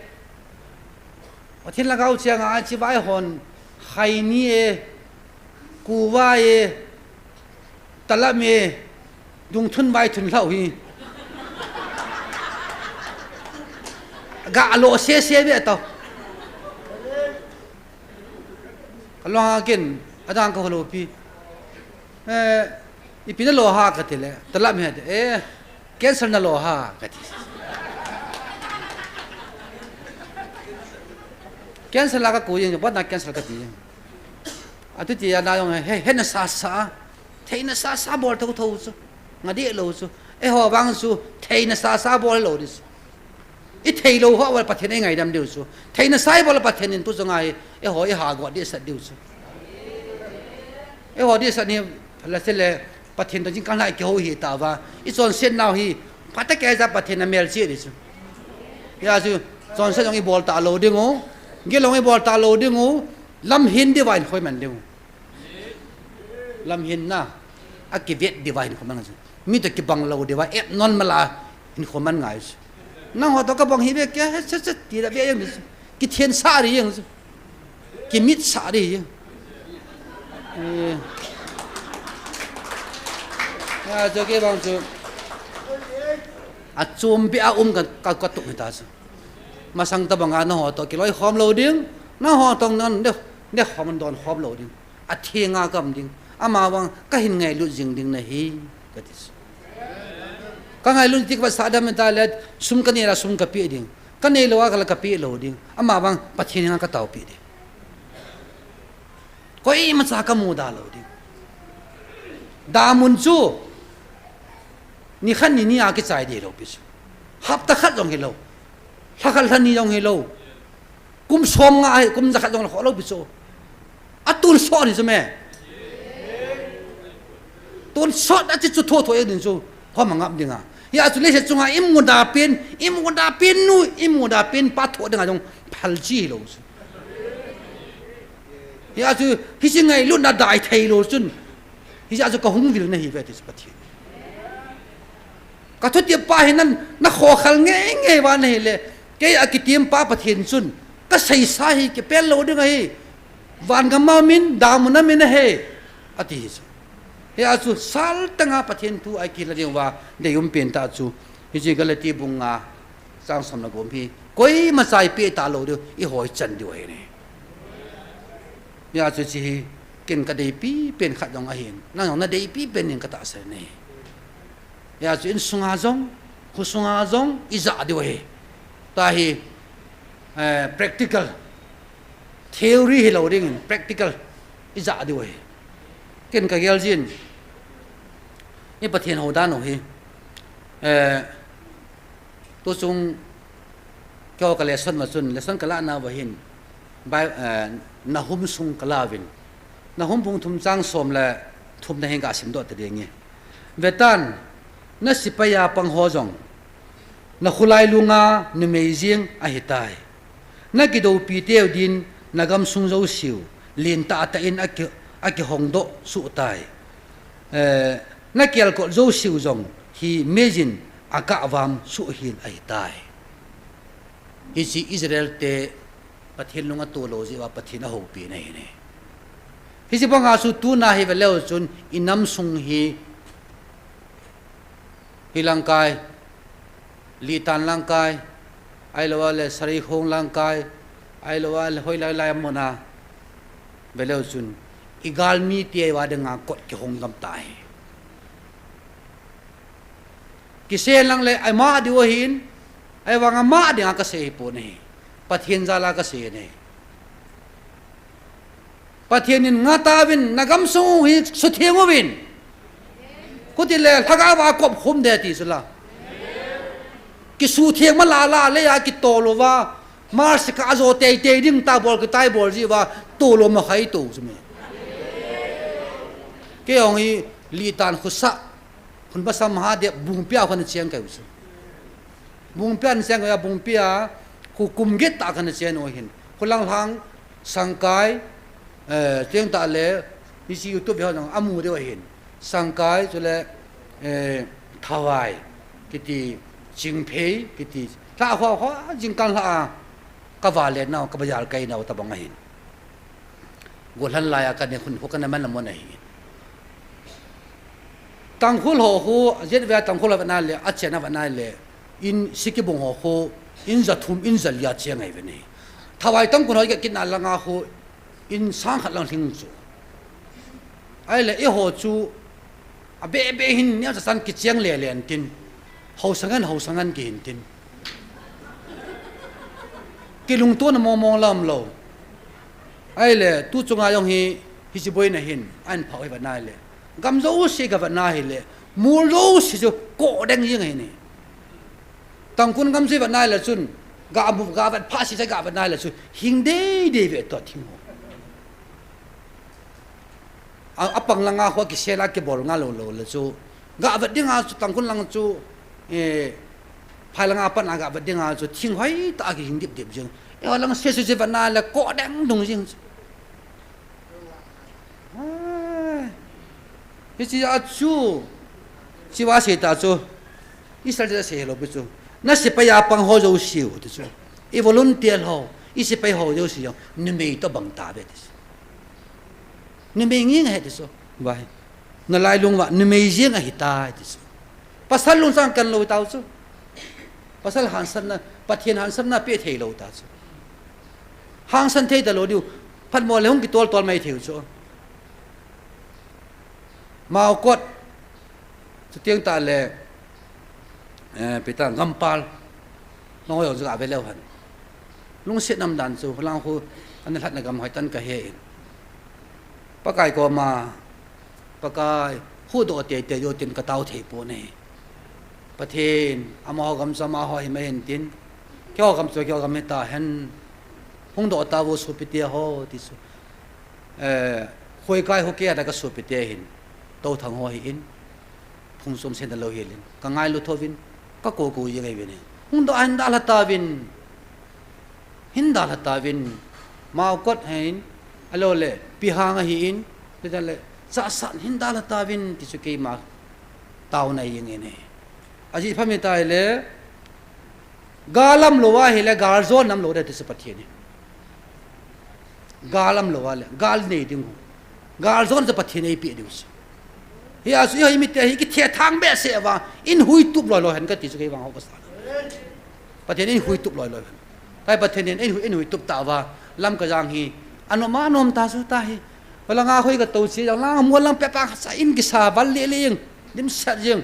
Pathen lhagao cheng a chi vai hon, hai ni e, ku vai e, talam e, dung thun vai thun lhau hi. Ga lo se se ve tau. Ka long a kin, adang ka holopi. Eh, ipi na lo ha ka ti le, talam he, eh, cancer na lo ha ka ti. Cancer la ka ku jeng, bot na cancer ka ti jeng. Atu ti ana jong he, he na sa sa, thei na sa sa bol tho tho chu, nga di lo chu. Eiho vang chu, thei na sa sa bol lo di chu. I thei lou ho, a bol Pathen i ngaidam diu chu. Thei na sa i bol Pathen in tu chu ngai, eiho i ha go di sat diu chu. Eiho di sat ni, la se le, Pathen to jing kan lai ki ho hi ta va. I chonset nau hi, pata ke ja Pathen na mel chi di chu. Ya chu, chonset jong i bol ta lo ding u, gil jong i bol ta lo ding u, lam hin di va in khoi man ding u. Lam hin na, a kivet di va hin khoi man chu. Mi to kibang lo di va, et non mala hin khoi man ngai chu. Nang ho to ka bang hi ve ke, he, se, se, ti da ve yang chu. Ki thien sa ri yang chu. Ki mit sa ri yang. Eh. Ya, chu ke bang chu. A chum bi a um ka, ka, ka tuk hi ta chu. Masang ta banga na ho to ki loi khom lo ding. Na ho tong nan de, de khom don khom lo ding. A thenga kam ding. Ama vang ka hin ngailut jing ding na hi. Ka ti chu. Ka ngailut tik va sa dam ta le sum ka nei la sum ka pe ding. Ka nei lo a ka la ka pe lo ding. Ama vang Pathen nga ka tao pe ding. Koima cha ka mu da lo ding. Da mun chu. Ni khan ni ni a ki chai de lo pi chu. Hapta khat jong hi lo. Lha khat lha ni jong hi lo. Kum som nga ai, kum ja khat jong la kho lo pi chu. A tun sot ni chu me. Tun sot a chi chu tho tho e din chu. Khom a ngap ding a. Ya chu le se chunga i mu da pin, i mu da pin nu, i mu da pin pa tho ding a jong phal chi lo chu. Ya chu hi chi ngailut na dai thei lo chun. Hi ja chu ka hung vil na hi ve ti chu Pathen. Ka thutep pa hi nan, na khokhal ngei ngei va na hi le, kei a kitiem pa Pathen chun, ka seisa hi kipel lo ding ahi, van gam a min, damun a min ahi, a ti hi chu. Hi a chu sal tanga Pathen thu a kila ding va, dei um pen ta chu, hi chi Galati bung nga, chang som na gom hi, koima cha i pe ta lo diu, i hoi chan diu ahi ne. Hi a chu chi hi, ken ka deipi pen khat jong ahin, nang jong na deipi pen in ka tahsan e. Hia chu insunga jong, khosunga jong, i ja diu ahi. Tua hi, eh, practical. Theory hi lo dingin, practical. I ja diu ahi. Ken ka gel jin. I Pathen hou dan u hi. Eh, tuchung Keiho ka lesson ma chun, lesson ka lah na va hin, Bi-, eh, Nahum sung ka la vin. Nahum bung thum chang som le thum na hin ka sim doh ta ding e. Vetan, na sipai a pang ho jong, na khulai lunga numei jing ahi tai. Na kidopi teu din, na gam sung jo siu, lin ta ta in a ki, a kihong doh su tai. Eh, na kial kol jo siu jong, hi mejin a ka vam su hin ahi tai. Hichi Israel te Pathen lung a to lo jeh uva Pathen a houpi na hi ne. Hichi banga chu tuna hi ve leu chun i nam sung hi, hi langkai, Litan langkai, ahilou le Sarikhong langkai, ahilou le hoilai lai mun a ve leu chun i galmi te uva dinga kot kihong gam ta hi. Kise lang le, ama diu ahin, ahivang ama dinga ka sei hi pon ahi. Pathen jal a ka sei ahi. Pathen in ngah tauvin, na gam sung u hi sutheng uvin. Khuti le lhagao va kop khum de ti chu la. Kisutheng ma la la le a kitol uva. Mar sika ajo tei tei ding ta bol kitai bol ji uva. Tolo ma khai to chu me. Kei hong hi litan khusa. Khun ba sam ha de bung pia khan cheng kai u chu. Bung pia an cheng kai a bung pia khu kum get ta khan cheng u hin. Khu lang lang sangkai, eh, cheng ta le, hichi YouTube ho jong amu de u hin. Sangkai, chule, eh, Thawai, kiti, Chingphei, kiti, hla ho, ho, jingkah hla a, ka va le nau, ka ba jal kai nau, tabang ahin. Golhan lai a ka ne khun, ho ka na man la mon ahi. Tangkhul ho khu, jet ve Tangkhul ho va na le, a chen a va na le, in Sikibung ho khu, in ja thum, in ja li a cheng ai ve ne. Thawai Tangkhul ho ka kin a langa khu, in sang khat lang hling chu. Ai le, i ho chu, a be be hin, nia cha san kicheng le le an tin. Hausangan, hausangan ki hin tin. Kilungtona mong mong lam lo. Ai le, tu chunga jong hi, hichi boina hin, an phau hi va na le. Gam jouse ka va na hi le, mul jouse chu ko deng jing hi ni. Tangkhul gam chu va na le chun, ga mu, ga va pha si ga va na le chu, hing dei dei ve to thing ho. A, a pang langa khu kisel a kibol nga lo lo le chu. Ga vet ding a chu Tangkhul lang chu, eh, phai langa pan a ga vet ding a chu thing hoi ta a kihing dip dip jing. E lang se se se va na le ko deng dung jing chu. Ai. Hichi a chu. Chi va se ta chu. Israel se lo pi chu. Na sepai a pang ho jo siu ti chu. I volunteer ho. I sepai ho jo siu. Numei to bang ta ve ti chu. Numei nge nge ti chu. Vai. Na lailung va numei jeng ahi tai ti chu. Pasal lungsang kan lo tau chu. Pasal hangsanna, Pathen hangsanna pe thei lo ta chu. Hangsan thei ta lo diu. Phat mo le hung kitol tol mai thei u chu. Maukot. Chutiang ta le, eh, pita Gampal. Long ho jong chu ga ve leu hen. Lungset nam dan chu, lang khu, an lhatna gam hoi tan ka he in. Pakai koma, Pakai, huhdoh tei tei jo tin ka tao thei pon e. Pathen, amaho gam chu amaho hi mai hen tin. Keiho gam chu keiho gam hi ta hen. Hung doh tauvo sopite ho, ti chu. Eh, Khoikai ho kei a da ka sopite hin. Touthang ho hi in. Phung som sen da lo hilin. Ka ngailu thovin. Ka ko ko ye ngai vin. Hung doh a hin dalha tauvin. Hin dalha tauvin. Maukot hin. Alo le. Pihang ahi in. Pita le. Chahsan hin dalha tauvin. Ti chu keima. Taona jeng in e. Ajeh pha mi tai le. Gal lam lou a hile, gal jon nam lou de ti chu Pathen in. Gal lam lou a le, gal nei ding u. Gal jon chu Pathen in eipeh ding u chu. Hia chu, hia hi mite hi kithethang behseh uva, in huitup loi loi hen kati chu kei vang ho ka sa. Pathen in huitup loi loi hen. Kai Pathen in, in hui, in huitup ta uva, Lamka jang hi, anom a nom ta chu ta hi. Holang a hoi ka tou chi, jang lang, mo lang pe pa sa in kisa val le le jeng, dim sat jeng.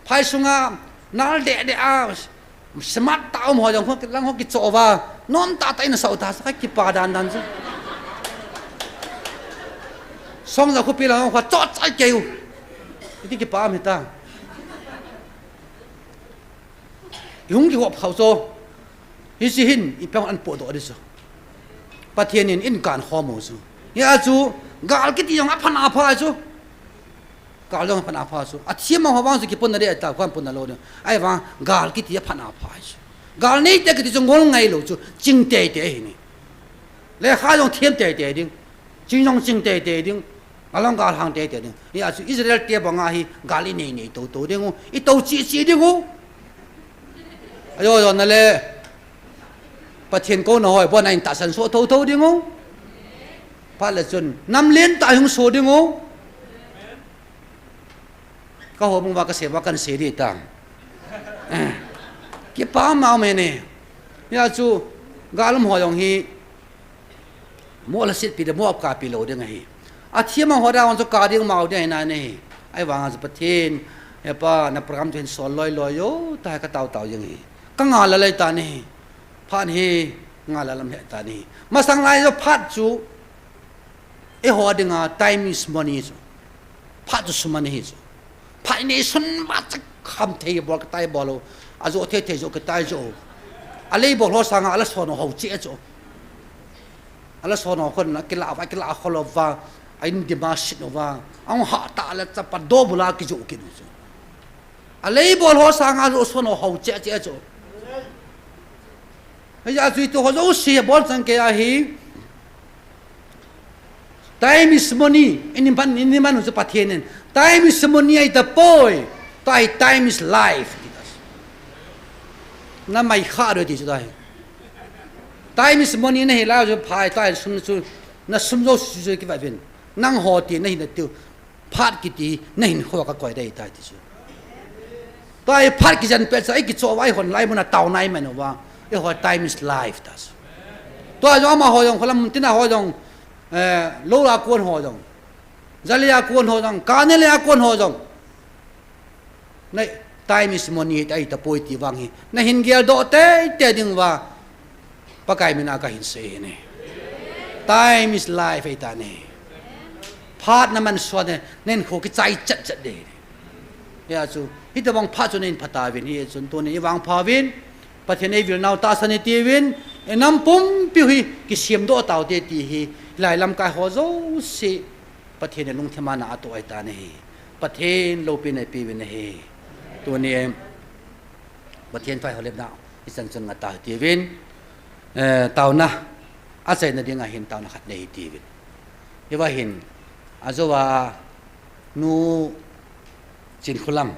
Phai sunga, nal de de a, Smart ta um ho jong ho lang ho kicho uva. Nom tah tah in asao ta sa kipa dan dan chu. Song ja khopi lang ho cho chai kei u. Iti kipa um hita. I hung kihop khau chu. Hichi hin i peng an podoh di chu. Pathen in in kan khom u chu. Hia chu gal kiti jong aphan apha chu. Gal jong aphan apha chu. Athem ho vang chu kipunna ding ta, khan punna lou ding. Ahivang gal kiti aphan apha chu. Gal neite kiti chu ngol ngai lou chu. Ching teitei hi ni. Lekha jong them teitei ding. Ching jong ching teitei ding. Along gal hang teitei ding. Hia chu Israel te banga hi gal i nei nei tou tou ding u. I tou chi chi ding u. Ajo jo na le. Pathen kouna hoi, bon a in tahsan so tho tho ding u. Phat le chun, nam lentah hung so ding u. Ka ho bung uva ka sei uva kan sei di ta. Eh. Kipa mama e. Hia chu, gal um ho jong hi, mo la sit pi de, mo ap ka pi lou ding ahi. Athem ho da hon chu ka ding mau ding ahi na ni. Ahivang chu Pathen, he pa, na program chu hin sol loi loi jo, ta ka tao tao jeng hi. Ka ngal a lai ta ni. Phat hi ngal a lam he ta ni. Masang lai jo phat chu, eiho dinga time is money chu. Phat chu sum ahi chu. Phat inei sun uva chu kham thei bol katai bol u. Ajo thei thei jo katai jo. Alei bol ho sanga ala son ho che chu. Ala son ho khun akila uva, akila khol uva. A in dima sit uva. Ahung ha ta le chapa dobula kijo kit u chu. Alei bol ho sanga ajo son ho che che chu. Hijeh a chu hitu ho jouse abon chang kei ahi. Time is money. Ini man, ini man chu Pathen in. Time is money ahi tapoi. Tua hi time is life. Namai kha do ti chu tua hi. Time is money nahi lai chu phai tua hi sum chu. Na sum jouse chu kivai uvin. Nangho ti nahi na tiu. Phat kiti nahin kho kakoi dei tai ti chu. Tua hi phat kijen pet sa, ei kichoh uva, ei hon lai muna taona eiman uva. Eiho time is life ta chu. Tua jong amaho jong, kholam tina ho jong, eh, lou la kon ho jong. Jali a kon ho jong, kane le a kon ho jong. Nei, time is money ahi tapoi ti vang hi. Nahin geldoh teitei ding uva. Pakai mina kahin sei hi ne. Time is life ahi ta ne. Phat naman suat ne, nahin kho kichai chat chat de. Hijeh a chu, hitobang phat chu nahin pha tauvin, hijeh chun tuni i vangpha uvin, Pathen in eivil nau tahsan hiti uvin, inam pumpi u hi, kisemdoh taute ti hi, lai lamkai ho jouse, Pathen in lungthim a na atoh ahi ta ne hi. Pathen loupina eipeh uvin ahi. Tuni, Pathen phai ho lepna, ichan chun ngah ta hiti uvin, eh, taona, achaina dinga hin taona khat nei hiti uvin. Hiva hin, ajouva, Nu Chinkholam.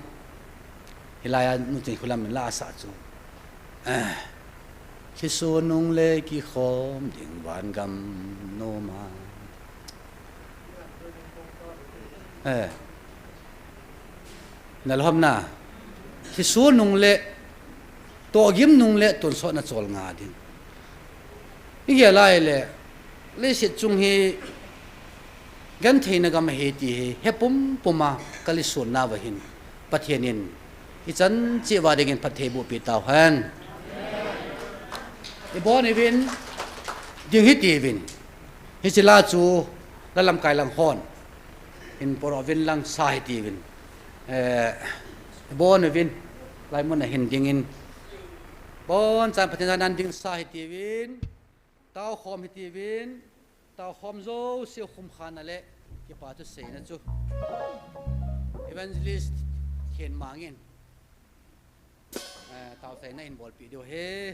Hilai a Nu Chinkholam in la asah chu. Eh, Lhiso nung le kikhom ding vangam nom a. Eh. Nalhom na. Lhiso nung le, tohgim nung le, tonsot na cholngah ding. Igel lai le, leiset chung hi, gentheina gam ahi ti hi, he pumpum a, kalhison nauva hin, Pathen in, ichan cheh uva dingin phatthei boh peh tauhen. Ibon uvin, ding hiti uvin. Hiche la chu, la lamkai lang hon. Hin poro uvin lang sa hiti uvin. Eh, ibon uvin, lai mun a hin dingin. Bonchan Pathen a nan ding sa hiti uvin. Taokhom hiti uvin. Taokhom jouse khum khan a le, kipa thu seina chu. Evangelist Thenmang in. Eh, taochaina in bolpeh diu ahi.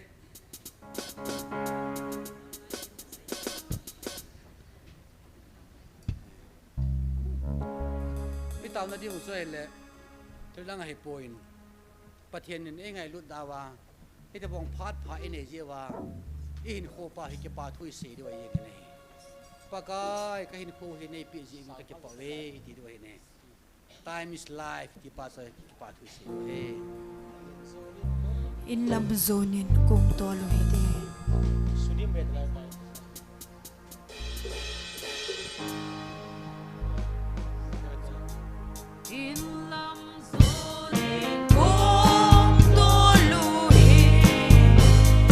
Itaona diu chu ahile, thil dang ahipoi. Pathen in eingailut nauva, hitobang phat pha inei jeh uva, ihinkho pa hi kipa thu isei diu ahi jeng in ahi. Pakai, kahinkho hi neipeh jeh in kakipah uve, iti diu ahi ne. Time is life, ti pa chu kipa thu isei diu ahi. In lam jonin kong tol u hite.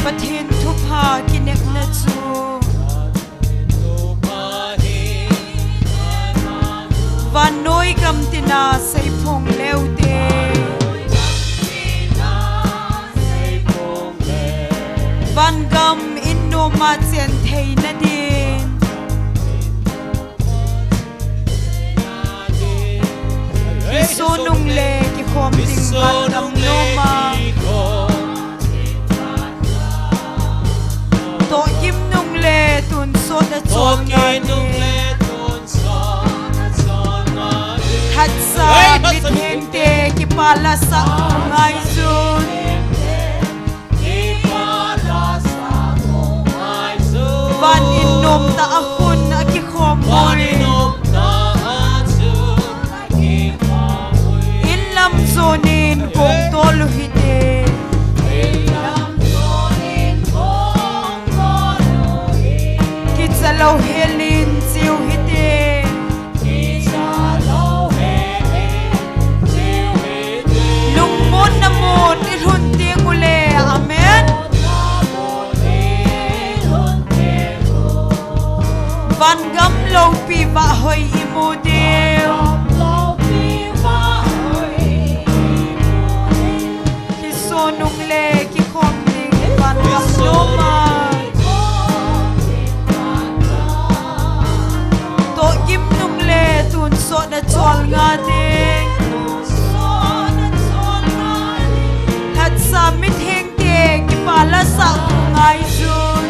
Pathen thupha kinepna chu vannoi gam tina seiphong leu te. Van gam in nom a chen theina din. Lhiso nung le kikhom ding van gam nom a. Tohgim nung le tonsot a cholngah din. Phatsa mithengte kipa la sah ngaijun. Van in nomtah a khun a kikhom ui. In lam jonin kong tol u hite. Kicha lou hel in cheu hite. Lungmonna mun i lhun ding u le, amen. Van gam loupi vahhoi i mu diu. Aijun,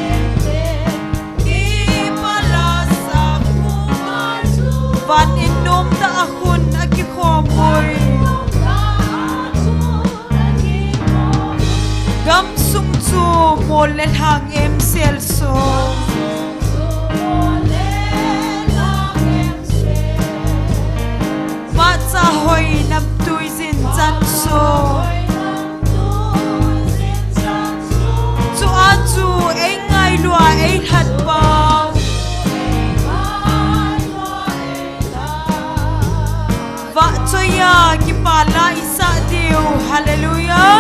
van in nomtah a khun akikhom ui. Gamsung chu mol le lhang emsel so. Vahcha hoi namtui jin chan so. Chua chu ei ngailua ei lhat pau. Vahchoiya kipa la isah diu. Hallelujah.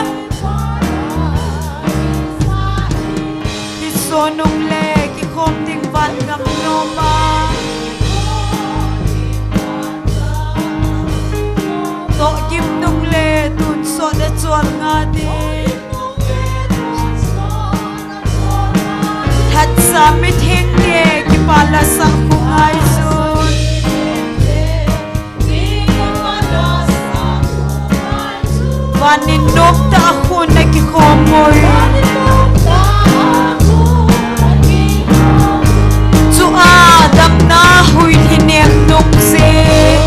Kisonung le kikhom ding van gam noma. Tohgim nung le tonsot a chol nga ding. Lhatsa mithengte kipa la sah khu ngaijun. Van in nomtah a khun akikhom ui. Chua damna huilhi nem nom jing.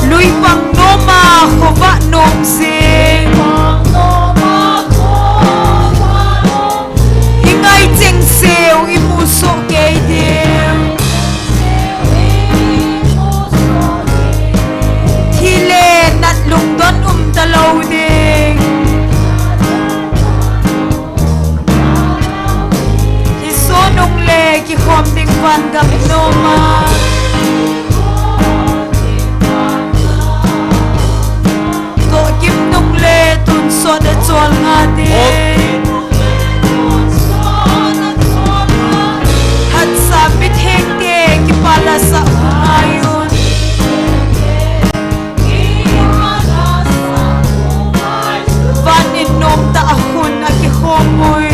Lui pang noma khovah nom jing. I ngai cheng seu i musoh kei ding. Thi le nat lungdon um talou ding. Kisonung le kikhom ding van gam noma. Tohgim nung le tonsot a chol nga ding. Lhatsa mithengte kipa la sah khu ngaijun. Van in nomtah a khun akikhom ui.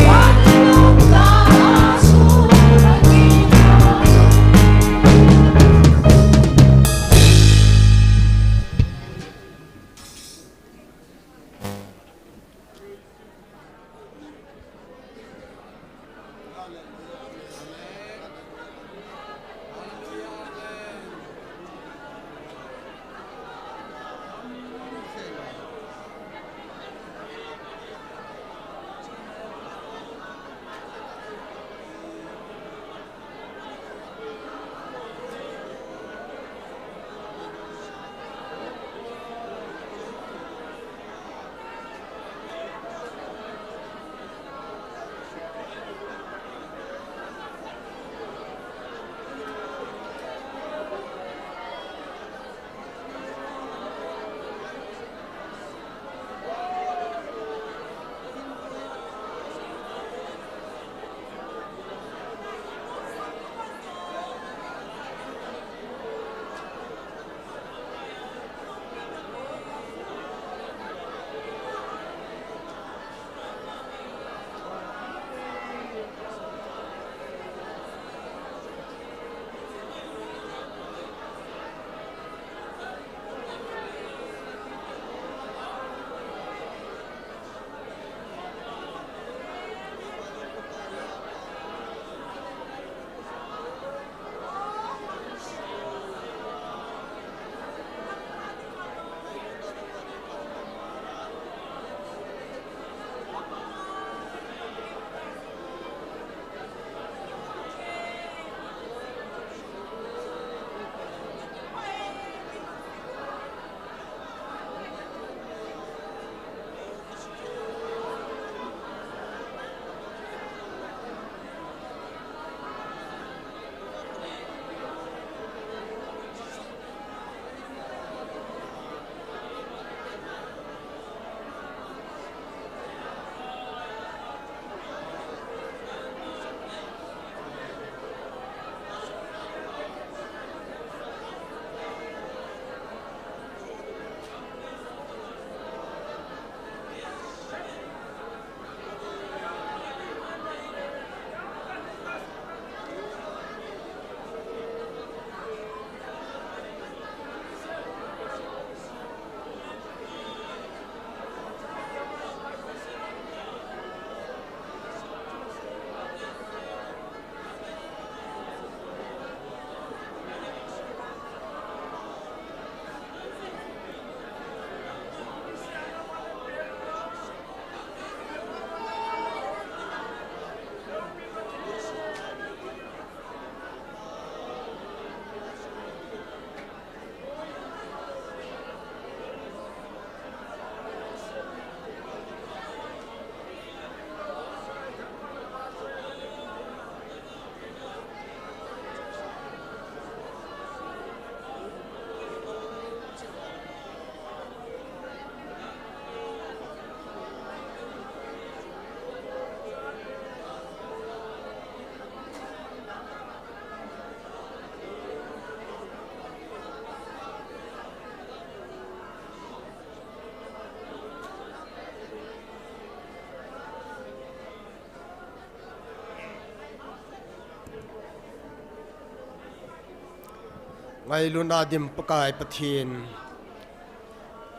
Ngailutna dim Pakai Pathen,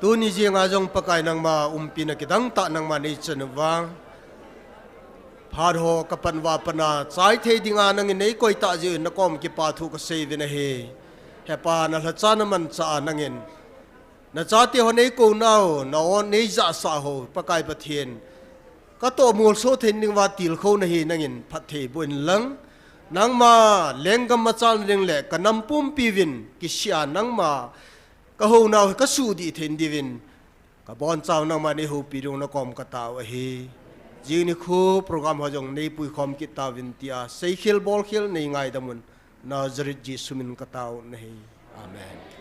tuni jenga jong Pakai nangma umpina kidang tah nangma neichan uva, phat ho kapan uva pat a chai thei dinga nangin neikoi tah jeh un nakom kipathu kasei uvin ahi. He Pa, nalhacha namanchah a nangin nachate ho neikounau, na-on neijahsah ho Pakai Pathen, katoh molso thei ding uva tilkhouna hi nangin phatthei boh inlang, nangma lenggam machalna ding le kanam pumpi uvin kisih a nangma kahounau hi kasuhdih thei diuvin, kabonchau nangma neihoupi diu nakom katao ahi. Jing nikho program ho jong neipuikhom kit tauvin tia seikhel bolkhel neingaidam un, Nazareth Jesu min katao nahi. Amen.